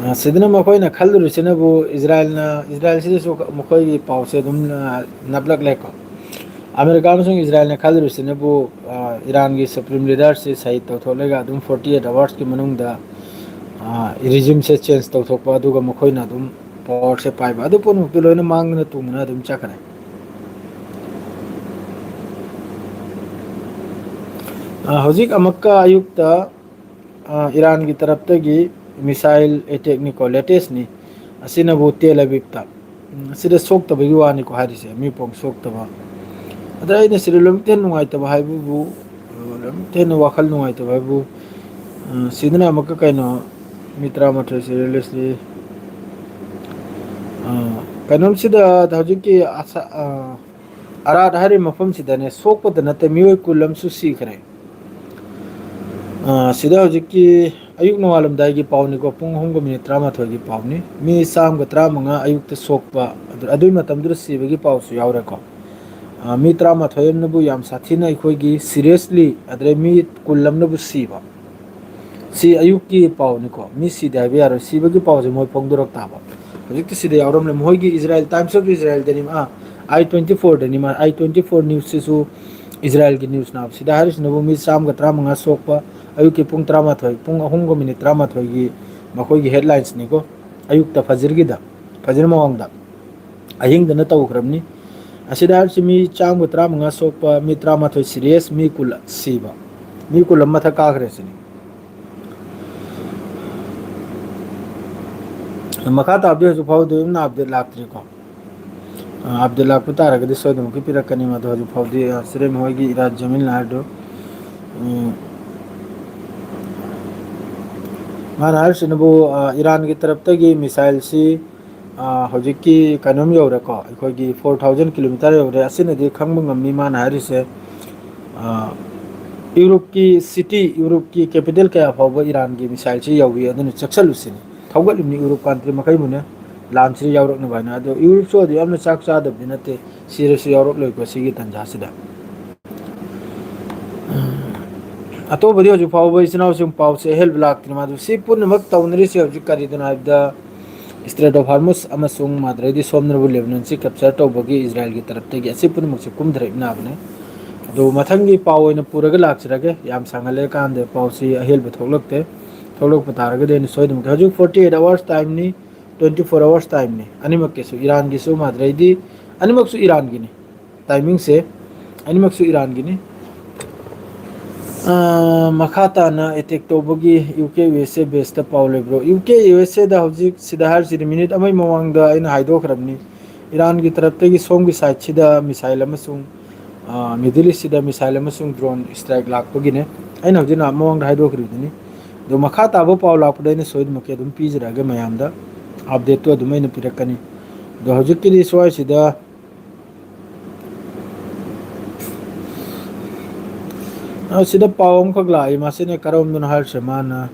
ꯑ, ꯁꯤꯗꯅ ꯃꯈꯣꯏꯅ ꯈꯜꯂꯨꯔꯤꯁꯤꯅꯕꯨ ꯏꯖꯔꯥꯏꯜꯅ, ꯏꯖꯔꯥꯏꯜꯁꯤꯗꯁꯨ ꯃꯈꯣꯏꯒꯤ ꯄꯥꯎꯁꯦ ꯑꯗꯨꯝ, ꯑ, ꯅꯞꯂꯛꯂꯦꯀꯣ꯫ ꯑꯃꯦꯔꯤꯀꯥ ꯑꯃꯁꯨꯡ ꯏꯖꯔꯥꯏꯜꯅ ꯈꯜꯂꯨꯔꯤꯁꯤꯅꯕꯨ, ꯑ, ꯏꯔꯥꯟꯒꯤ ꯁꯨꯄ꯭ꯔꯤꯝ ꯂꯤꯗꯔꯁꯤ ꯁꯍꯤꯗ ꯇꯧꯊꯣꯛꯂꯒ ꯑꯗꯨꯝ forty eight ꯑꯋꯥꯔꯁꯀꯤ ꯃꯅꯨꯡꯗ, ꯑ, ꯔꯤꯖꯤꯝꯁꯦ ꯆꯦꯟꯖ ꯇꯧꯊꯣꯛꯄ, ꯑꯗꯨꯒ ꯃꯈꯣꯏꯅ ꯑꯗꯨꯝ ꯄꯋꯥꯔꯁꯦ ꯄꯥꯏꯕ, ꯑꯗꯨ ꯄꯨꯝꯅꯃꯛꯇꯨ ꯂꯣꯏꯅ ꯃꯥꯡꯗꯅ ꯇꯨꯡꯗꯅ ꯑꯗꯨꯝ ꯆꯠꯈ꯭ꯔꯦ꯫ ꯑ, ꯍꯧꯖꯤꯛ ꯑꯃꯨꯛꯀ ꯑꯌꯨꯛꯇ, ꯑ, ꯏꯔꯥꯟꯒꯤ ꯇꯔꯞꯇꯒꯤ ꯃꯤꯁꯥꯏꯜ ꯑꯦꯇꯦꯛꯅꯤꯀꯣ, ꯂꯦꯇꯦꯁꯅꯤ꯫ ꯑꯁꯤꯅꯕꯨ ꯇꯦꯜ ꯑꯕꯤꯕꯇ꯫ ꯎꯝ, ꯑꯁꯤꯗ ꯁꯣꯛꯇꯕꯒꯤ ꯋꯥꯅꯤꯀꯣ ꯍꯥꯏꯔꯤꯁꯦ, ꯃꯤ ꯄꯣꯡ ꯁꯣꯛꯇꯕ꯫ ꯑꯗ ꯑꯩꯅ ꯁꯤꯗ ꯂꯣꯏꯅꯃꯛꯇ ꯍꯦꯟꯅ ꯅꯨꯡꯉꯥꯏꯇꯕ ꯍꯥꯏꯕꯕꯨ, ꯑ, ꯂꯣꯏꯅꯃꯛꯇ ꯍꯦꯟꯅ ꯋꯥꯈꯜ ꯅꯨꯡꯉꯥꯏꯇꯕ ꯍꯥꯏꯕꯨ, ꯑ, ꯁꯤꯗꯅ ꯑꯃꯨꯛꯀ ꯀꯩꯅꯣ, ꯃꯤ ꯇꯔꯥꯃꯥꯊꯣꯏ ꯁꯤꯔꯦ ꯂꯤꯁꯂꯤ꯫ ꯑ, ꯀꯩꯅꯣꯝꯁꯤꯗ ꯍꯧꯖꯤꯛꯀꯤ ꯑꯁꯥ-, ꯑ, ꯑꯔꯥꯠ ꯍꯥꯏꯔꯤꯕ ꯃꯐꯝꯁꯤꯗꯅꯦ ꯁꯣꯛꯄꯗ ꯅꯠꯇꯦ, ꯃꯤꯑꯣꯏ ꯀꯨꯟ ꯑꯃꯁꯨ ꯁꯤꯈ꯭ꯔꯦ꯫ ꯑ, ꯁꯤꯗ ꯍꯧꯖꯤꯛꯀꯤ ꯑꯌꯨꯛ ꯅꯣꯡꯉꯥꯜꯂꯝꯗꯥꯏꯒꯤ ꯄꯥꯎꯅꯤꯀꯣ, ꯄꯨꯡ ꯑꯍꯨꯝꯒ ꯃꯤꯅꯤꯠ ꯇꯔꯥꯃꯥꯊꯣꯏꯒꯤ ꯄꯥꯎꯅꯤ꯫ ꯃꯤ ꯆꯥꯝꯃꯒ ꯇꯔꯥꯃꯉꯥ ꯑꯌꯨꯛꯇ ꯁꯣꯛꯄ, ꯑꯗꯨ, ꯑꯗꯨꯒꯤ ꯃꯇꯝꯗꯨꯗ ꯁꯤꯕꯒꯤ ꯄꯥꯎꯁꯨ ꯌꯥꯎꯔꯦꯀꯣ꯫ ꯑ, ꯃꯤ ꯇꯔꯥꯃꯥꯊꯣꯏ ꯑꯃꯅꯕꯨ ꯌꯥꯝ ꯁꯥꯊꯤꯅ ꯑꯩꯈꯣꯏꯒꯤ seriously, ꯑꯗꯩ ꯃꯤ ꯀꯨꯟ ꯑꯃꯅꯕꯨ ꯁꯤꯕ꯫ ꯁꯤ ꯑꯌꯨꯛꯀꯤ ꯄꯥꯎꯅꯤꯀꯣ, ꯃꯤ ꯁꯤꯗꯦ ꯍꯥꯏꯕ ꯌꯥꯔꯣꯏ, ꯁꯤꯕꯒꯤ ꯄꯥꯎꯁꯦ ꯃꯣꯏ ꯐꯣꯡꯗꯣꯔꯛ ꯇꯥꯕ꯫ ꯍꯧꯖꯤꯛꯇꯤ ꯁꯤꯗ ꯌꯥꯎꯔꯝꯂꯦ, ꯃꯈꯣꯏꯒꯤ Israel, Times of Israelꯗꯅꯤ, ꯑꯥ, ꯑꯥꯏ ꯇ꯭ꯋꯦꯟꯇꯤ ꯐꯣꯔꯗꯅꯤ, ꯃꯥ, ꯑꯥꯏ ꯇ꯭ꯋꯦꯟꯇꯤ ꯐꯣꯔ ꯅ꯭ꯌꯨꯁꯁꯤꯁꯨ ꯏꯖꯔꯥꯏꯜꯒꯤ ꯅ꯭ꯌꯨꯁꯅꯦꯕ꯫ ꯁꯤꯗ ꯍꯥꯏꯔꯤꯁꯤꯅꯕꯨ ꯃꯤ ꯆꯥꯝꯃꯒ ꯇꯔꯥꯃꯉꯥ ꯁꯣꯛꯄ, ꯑꯌꯨꯛꯀꯤ ꯄꯨꯡ ꯇꯔꯥꯃꯥꯊꯣꯏ, ꯄꯨꯡ ꯑꯍꯨꯝꯒ ꯃꯤꯅꯤꯠ ꯇꯔꯥꯃꯥꯊꯣꯏꯒꯤ ꯃꯈꯣꯏꯒꯤ headlinesꯅꯤꯀꯣ, ꯑꯌꯨꯛꯇ ꯐꯖꯔꯒꯤꯗ, ꯐꯖꯔ ꯃꯃꯥꯡꯗ꯫ ꯑꯍꯤꯡꯗꯅ ꯇꯧꯈ꯭ꯔꯕꯅꯤ꯫ ꯑꯁꯤꯗ ꯍꯥꯏꯔꯤꯁꯤ ꯃꯤ ꯆꯥꯝꯃꯒ ꯇꯔꯥꯃꯉꯥ ꯁꯣꯛꯄ, ꯃꯤ ꯇꯔꯥꯃꯥꯊꯣꯏ serious, ꯃꯤ ꯀꯨꯟ ꯁꯤꯕ, ꯃꯤ ꯀꯨꯟ ꯑꯃ ꯃꯊꯛ ꯀꯥꯈ꯭ꯔꯦ ꯁꯤꯅꯤ꯫ ꯃꯈꯥ ꯇꯥꯕꯗꯤ ꯍꯧꯖꯤꯛ ꯐꯥꯎꯕꯗꯤ ꯑꯗꯨꯝ update ꯂꯥꯛꯇ꯭ꯔꯤꯀꯣ꯫ ꯑ, update ꯂꯥꯛꯄ ꯇꯥꯔꯒꯗꯤ ꯁꯣꯏꯗꯅꯃꯛꯀꯤ ꯄꯤꯔꯛꯀꯅꯤ, ꯃꯗꯨ ꯍꯧꯖꯤꯛ ꯐꯥꯎꯗꯤ, ꯑ, ꯁꯤꯔꯦꯝ ꯍꯣꯏꯒꯤ ꯏꯔꯥꯠ ꯖꯃꯤꯟ ꯍꯥꯏꯔꯗꯨ, ꯎꯝ, ꯃꯥꯅ ꯍꯥꯏꯔꯤꯁꯤꯅꯕꯨ, ꯑ, ꯏꯔꯥꯟꯒꯤ ꯇꯔꯞꯇꯒꯤ missileꯁꯤ, ꯑ, ꯍꯧꯖꯤꯛꯀꯤ ꯀꯩꯅꯣꯝ ꯌꯧꯔꯦꯀꯣ, ꯑꯩꯈꯣꯏꯒꯤ four thousand kilometer ꯌꯧꯔꯦ꯫ ꯑꯁꯤꯅꯗꯤ ꯈꯪꯕ ꯉꯝꯃꯤ ꯃꯥꯅ ꯍꯥꯏꯔꯤꯁꯦ꯫ ꯑ, ꯌꯨꯔꯣꯞꯀꯤ city, ꯌꯨꯔꯣꯞꯀꯤ capital ꯀꯌꯥ ꯐꯥꯎꯕ ꯏꯔꯥꯟꯒꯤ missileꯁꯤ ꯌꯧꯏ, ꯑꯗꯨꯅ ꯆꯦꯛꯁꯤꯜꯂꯨ ꯁꯤꯅꯤ꯫ ꯊꯧꯒꯠꯂꯤꯕꯅꯤ ꯌꯨꯔꯣꯞ country ꯃꯈꯩꯕꯨꯅꯦ ꯂꯥꯟꯁꯤꯗ ꯌꯥꯎꯔꯛꯅꯕ ꯍꯥꯏꯅ꯫ ꯑꯗꯣ ꯌꯨꯔꯣꯞꯁꯨ ꯑꯗꯨ ꯌꯥꯝꯅ ꯆꯥꯛ ꯆꯥꯗꯕꯗꯤ ꯅꯠꯇꯦ, ꯁꯤꯔꯁꯨ ꯌꯥꯎꯔꯛꯂꯣꯏꯀꯣ ꯁꯤꯒꯤ ꯇꯥꯟꯖꯥꯁꯤꯗ꯫ ꯑꯇꯣꯞꯄꯗꯤ ꯍꯧꯖꯤꯛ ꯐꯥꯎꯕ ꯏꯆꯤꯟ ꯏꯅꯥꯎꯁꯤꯡ ꯄꯥꯎꯁꯦ ꯑꯍꯦꯟꯕ ꯂꯥꯛꯇ꯭ꯔꯤ꯫ ꯃꯥꯗꯨ ꯁꯤ ꯄꯨꯝꯅꯃꯛ ꯇꯧꯅꯔꯤꯁꯦ ꯍꯧꯖꯤꯛ ꯀꯔꯤꯗꯅꯣ ꯍꯥꯏꯕꯗ, Strait of Hormuz ꯑꯃꯁꯨꯡ ꯃꯗꯨꯗꯩꯗꯤ ꯁꯣꯝꯅꯕꯨ ꯂꯦꯕꯅꯟꯁꯤ capture ꯇꯧꯕꯒꯤ ꯏꯖꯔꯥꯏꯜꯒꯤ ꯇꯔꯞꯇꯒꯤ ꯑꯁꯤ ꯄꯨꯝꯅꯃꯛꯁꯦ ꯀꯨꯝꯊꯔꯛꯏꯕꯅꯦ꯫ ꯑꯗꯨ ꯃꯊꯪꯒꯤ ꯄꯥꯎ ꯑꯣꯏꯅ ꯄꯨꯔꯒ ꯂꯥꯛꯆꯔꯒꯦ꯫ ꯌꯥꯝ ꯁꯥꯡꯍꯜꯂꯦ ꯀꯥꯟꯗ ꯄꯥꯎꯁꯤ ꯑꯍꯦꯟꯕ ꯊꯣꯛꯂꯛꯇꯦ꯫ ꯊꯣꯛꯂꯛꯄ ꯇꯥꯔꯒꯗꯤ ꯑꯩꯅ ꯁꯣꯏꯗꯅꯃꯛꯀꯤ ꯍꯧꯖꯤꯛ forty eight hours timeꯅꯤ, twenty four hours timeꯅꯤ꯫ ꯑꯅꯤꯃꯛꯀꯤꯁꯨ, ꯏꯔꯥꯟꯒꯤꯁꯨ ꯃꯗꯨꯗꯩꯗꯤ ꯑꯅꯤꯃꯛꯁꯨ ꯏꯔꯥꯟꯒꯤꯅꯤ꯫ Timingꯁꯦ ꯑꯅꯤꯃꯛꯁꯨ ꯏꯔꯥꯟꯒꯤꯅꯤ꯫ ꯑ, ꯃꯈꯥ ꯇꯥꯅ attack ꯇꯧꯕꯒꯤ ꯌꯨ ꯀꯦ ꯌꯨ ꯑꯦꯁ ꯑꯦ baseꯇ ꯄꯥꯎ ꯂꯩꯕ꯭ꯔꯣ? ꯌꯨ ꯀꯦ ꯌꯨ ꯑꯦꯁ ꯑꯦꯗ ꯍꯧꯖꯤꯛ ꯁꯤꯗ ꯍꯥꯏꯔꯤꯁꯤꯗꯤ minute ꯑꯃꯒꯤ ꯃꯃꯥꯡꯗ ꯑꯩꯅ ꯍꯥꯏꯗꯣꯛꯈ꯭ꯔꯕꯅꯤ꯫ ꯏꯔꯥꯟꯒꯤ ꯇꯔꯞꯇꯒꯤ ꯁꯣꯝꯒꯤ sideꯁꯤꯗ missile ꯑꯃꯁꯨꯡ, ꯑ, Middle Eastꯁꯤꯗ missile ꯑꯃꯁꯨꯡ drone strike ꯂꯥꯛꯄꯒꯤꯅꯦ꯫ ꯑꯩꯅ ꯍꯧꯖꯤꯛ ꯅꯍꯥꯟ ꯃꯃꯥꯡꯗ ꯍꯥꯏꯗꯣꯛꯈ꯭ꯔꯤꯕꯗꯨꯅꯤ꯫ ꯑꯗꯣ ꯃꯈꯥ ꯇꯥꯕ ꯄꯥꯎ ꯂꯥꯛꯄꯗ ꯑꯩꯅ ꯁꯣꯏꯗꯅꯃꯛꯀꯤ ꯑꯗꯨꯝ ꯄꯤꯖꯔꯛꯑꯒꯦ ꯃꯌꯥꯝꯗ꯫ Updateꯇꯣ ꯑꯗꯨꯝ ꯑꯩꯅ ꯄꯤꯔꯛꯀꯅꯤ꯫ ꯑꯗꯣ ꯍꯧꯖꯤꯛꯀꯤꯗꯤ ꯁ꯭ꯋꯥꯏꯁꯤꯗ ꯑ, ꯁꯤꯗ ꯄꯥꯎ ꯑꯃꯈꯛ ꯂꯥꯛꯏ, ꯃꯁꯤꯅ ꯀꯔꯝꯕꯅꯣ ꯍꯥꯏꯔꯤꯁꯦ ꯃꯥꯅ,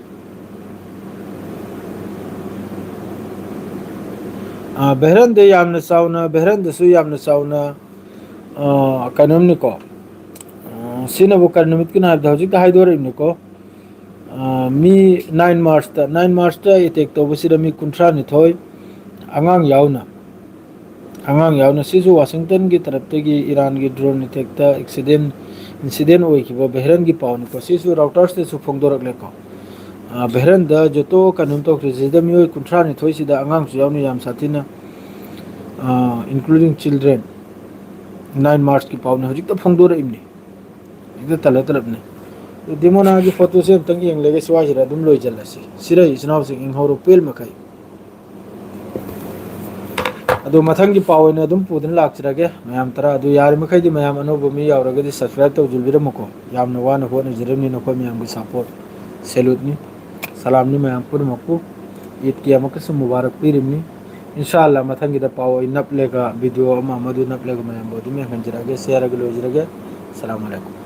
ꯑ, ꯕꯦꯍꯔꯟꯗ ꯌꯥꯝꯅ ꯆꯥꯎꯅ, ꯕꯦꯍꯔꯟꯗꯁꯨ ꯌꯥꯝꯅ ꯆꯥꯎꯅ, ꯑ, ꯀꯩꯅꯣꯝꯅꯤꯀꯣ꯫ ꯑ, ꯁꯤꯅꯕꯨ ꯀꯔꯤ ꯅꯨꯃꯤꯠꯀꯤꯅꯣ ꯍꯥꯏꯕꯗꯣ ꯍꯧꯖꯤꯛꯇ ꯍꯥꯏꯗꯣꯔꯛꯏꯕꯅꯤꯀꯣ꯫ ꯑ, ꯃꯤ ꯅꯥꯏꯟ ꯃꯥꯔꯁꯇ, ꯅꯥꯏꯟ ꯃꯥꯔꯁꯇ ꯑꯦꯇꯦꯛ ꯇꯧꯕꯁꯤꯗ ꯃꯤ ꯀꯨꯟꯊ꯭ꯔꯥ ꯅꯤꯊꯣꯏ, ꯑꯉꯥꯡ ꯌꯥꯎꯅ, ꯑꯉꯥꯡ ꯌꯥꯎꯅ꯫ ꯁꯤꯁꯨ ꯋꯥꯁꯤꯡꯇꯟꯒꯤ ꯇꯔꯞꯇꯒꯤ ꯏꯔꯥꯟꯒꯤ ꯗ꯭ꯔꯣꯟ ꯑꯦꯇꯦꯛꯇ ꯑꯦꯛꯁꯤꯗꯦꯟ, ꯏꯟꯁꯤꯗꯦꯟ ꯑꯣꯏꯈꯤꯕ ꯕꯦꯍꯔꯟꯒꯤ ꯄꯥꯎꯅꯤꯀꯣ꯫ ꯁꯤꯁꯨ ꯔꯥꯎꯇꯔꯁꯇꯁꯨ ꯐꯣꯡꯗꯣꯔꯛꯂꯦꯀꯣ꯫ ꯑ, ꯕꯦꯍꯔꯟꯗ ꯖꯣꯇꯣ ꯀꯩꯅꯣꯝ ꯇꯧꯈ꯭ꯔꯦ꯫ ꯁꯤꯗ ꯃꯤꯑꯣꯏ ꯀꯨꯟꯊ꯭ꯔꯥ ꯅꯤꯊꯣꯏꯁꯤꯗ ꯑꯉꯥꯡꯁꯨ ꯌꯥꯎꯅ ꯌꯥꯝ ꯁꯥꯊꯤꯅ, ꯑ, including children꯫ ꯅꯥꯏꯟ ꯃꯥꯔꯁꯀꯤ ꯄꯥꯎꯅꯤ, ꯍꯧꯖꯤꯛꯇ ꯐꯣꯡꯗꯣꯔꯛꯏꯕꯅꯤ꯫ ꯍꯦꯛꯇ ꯇꯜꯂ ꯇꯜꯂꯕꯅꯦ꯫ ꯑꯗꯨ ꯗꯤꯃꯣꯅꯥꯒꯤ ꯐꯣꯇꯣꯁꯦ ꯑꯝꯇꯪ ꯌꯦꯡꯂꯒ ꯁ꯭ꯋꯥꯏꯁꯤꯗ ꯑꯗꯨꯝ ꯂꯣꯏꯁꯤꯜꯂꯁꯤ꯫ ꯁꯤꯔ ꯏꯆꯤꯟ ꯏꯅꯥꯎꯁꯤꯡ ꯏꯪꯍꯧꯔꯣ ꯄꯦꯜ ꯃꯈꯩ꯫ ꯑꯗꯣ ꯃꯊꯪꯒꯤ ꯄꯥꯎ ꯑꯣꯏꯅ ꯑꯗꯨꯝ ꯄꯨꯗꯨꯅ ꯂꯥꯛꯆꯔꯒꯦ ꯃꯌꯥꯝ ꯇꯔꯥ꯫ ꯑꯗꯨ ꯌꯥꯔꯤꯃꯈꯩꯗꯤ ꯃꯌꯥꯝ ꯑꯅꯧꯕ ꯃꯤ ꯌꯥꯎꯔꯒꯗꯤ subscribe ꯇꯧꯁꯤꯟꯕꯤꯔꯝꯃꯨꯀꯣ꯫ ꯌꯥꯝꯅ ꯋꯥꯅ ꯍꯣꯠꯅꯖꯔꯤꯕꯅꯤ ꯅꯈꯣꯏ ꯃꯌꯥꯝꯒꯤ support꯫ Salute ꯅꯤ꯫ ꯁꯂꯥꯝꯅꯤ ꯃꯌꯥꯝ ꯄꯨꯝꯅꯃꯛꯄꯨ꯫ ꯏꯗꯀꯤ ꯑꯃꯨꯛꯀꯁꯨ ꯃꯨꯕꯥꯔꯛ ꯄꯤꯔꯤꯕꯅꯤ꯫ ꯏꯟꯁꯥ ꯑꯜꯂꯥ ꯃꯊꯪꯒꯤꯗ ꯄꯥꯎ ꯑꯩ ꯅꯞꯂꯒ video ꯑꯃ ꯑꯃꯗꯨ ꯅꯞꯂꯒ ꯃꯌꯥꯝꯕꯨ ꯑꯗꯨꯝ ꯌꯦꯡꯍꯟꯖꯔꯛꯑꯒꯦ꯫ Share ꯒ ꯂꯣꯏꯖꯔꯒꯦ꯫ ꯑꯁꯂꯥꯃꯨ ꯑꯂꯥꯏꯀꯨꯝ꯫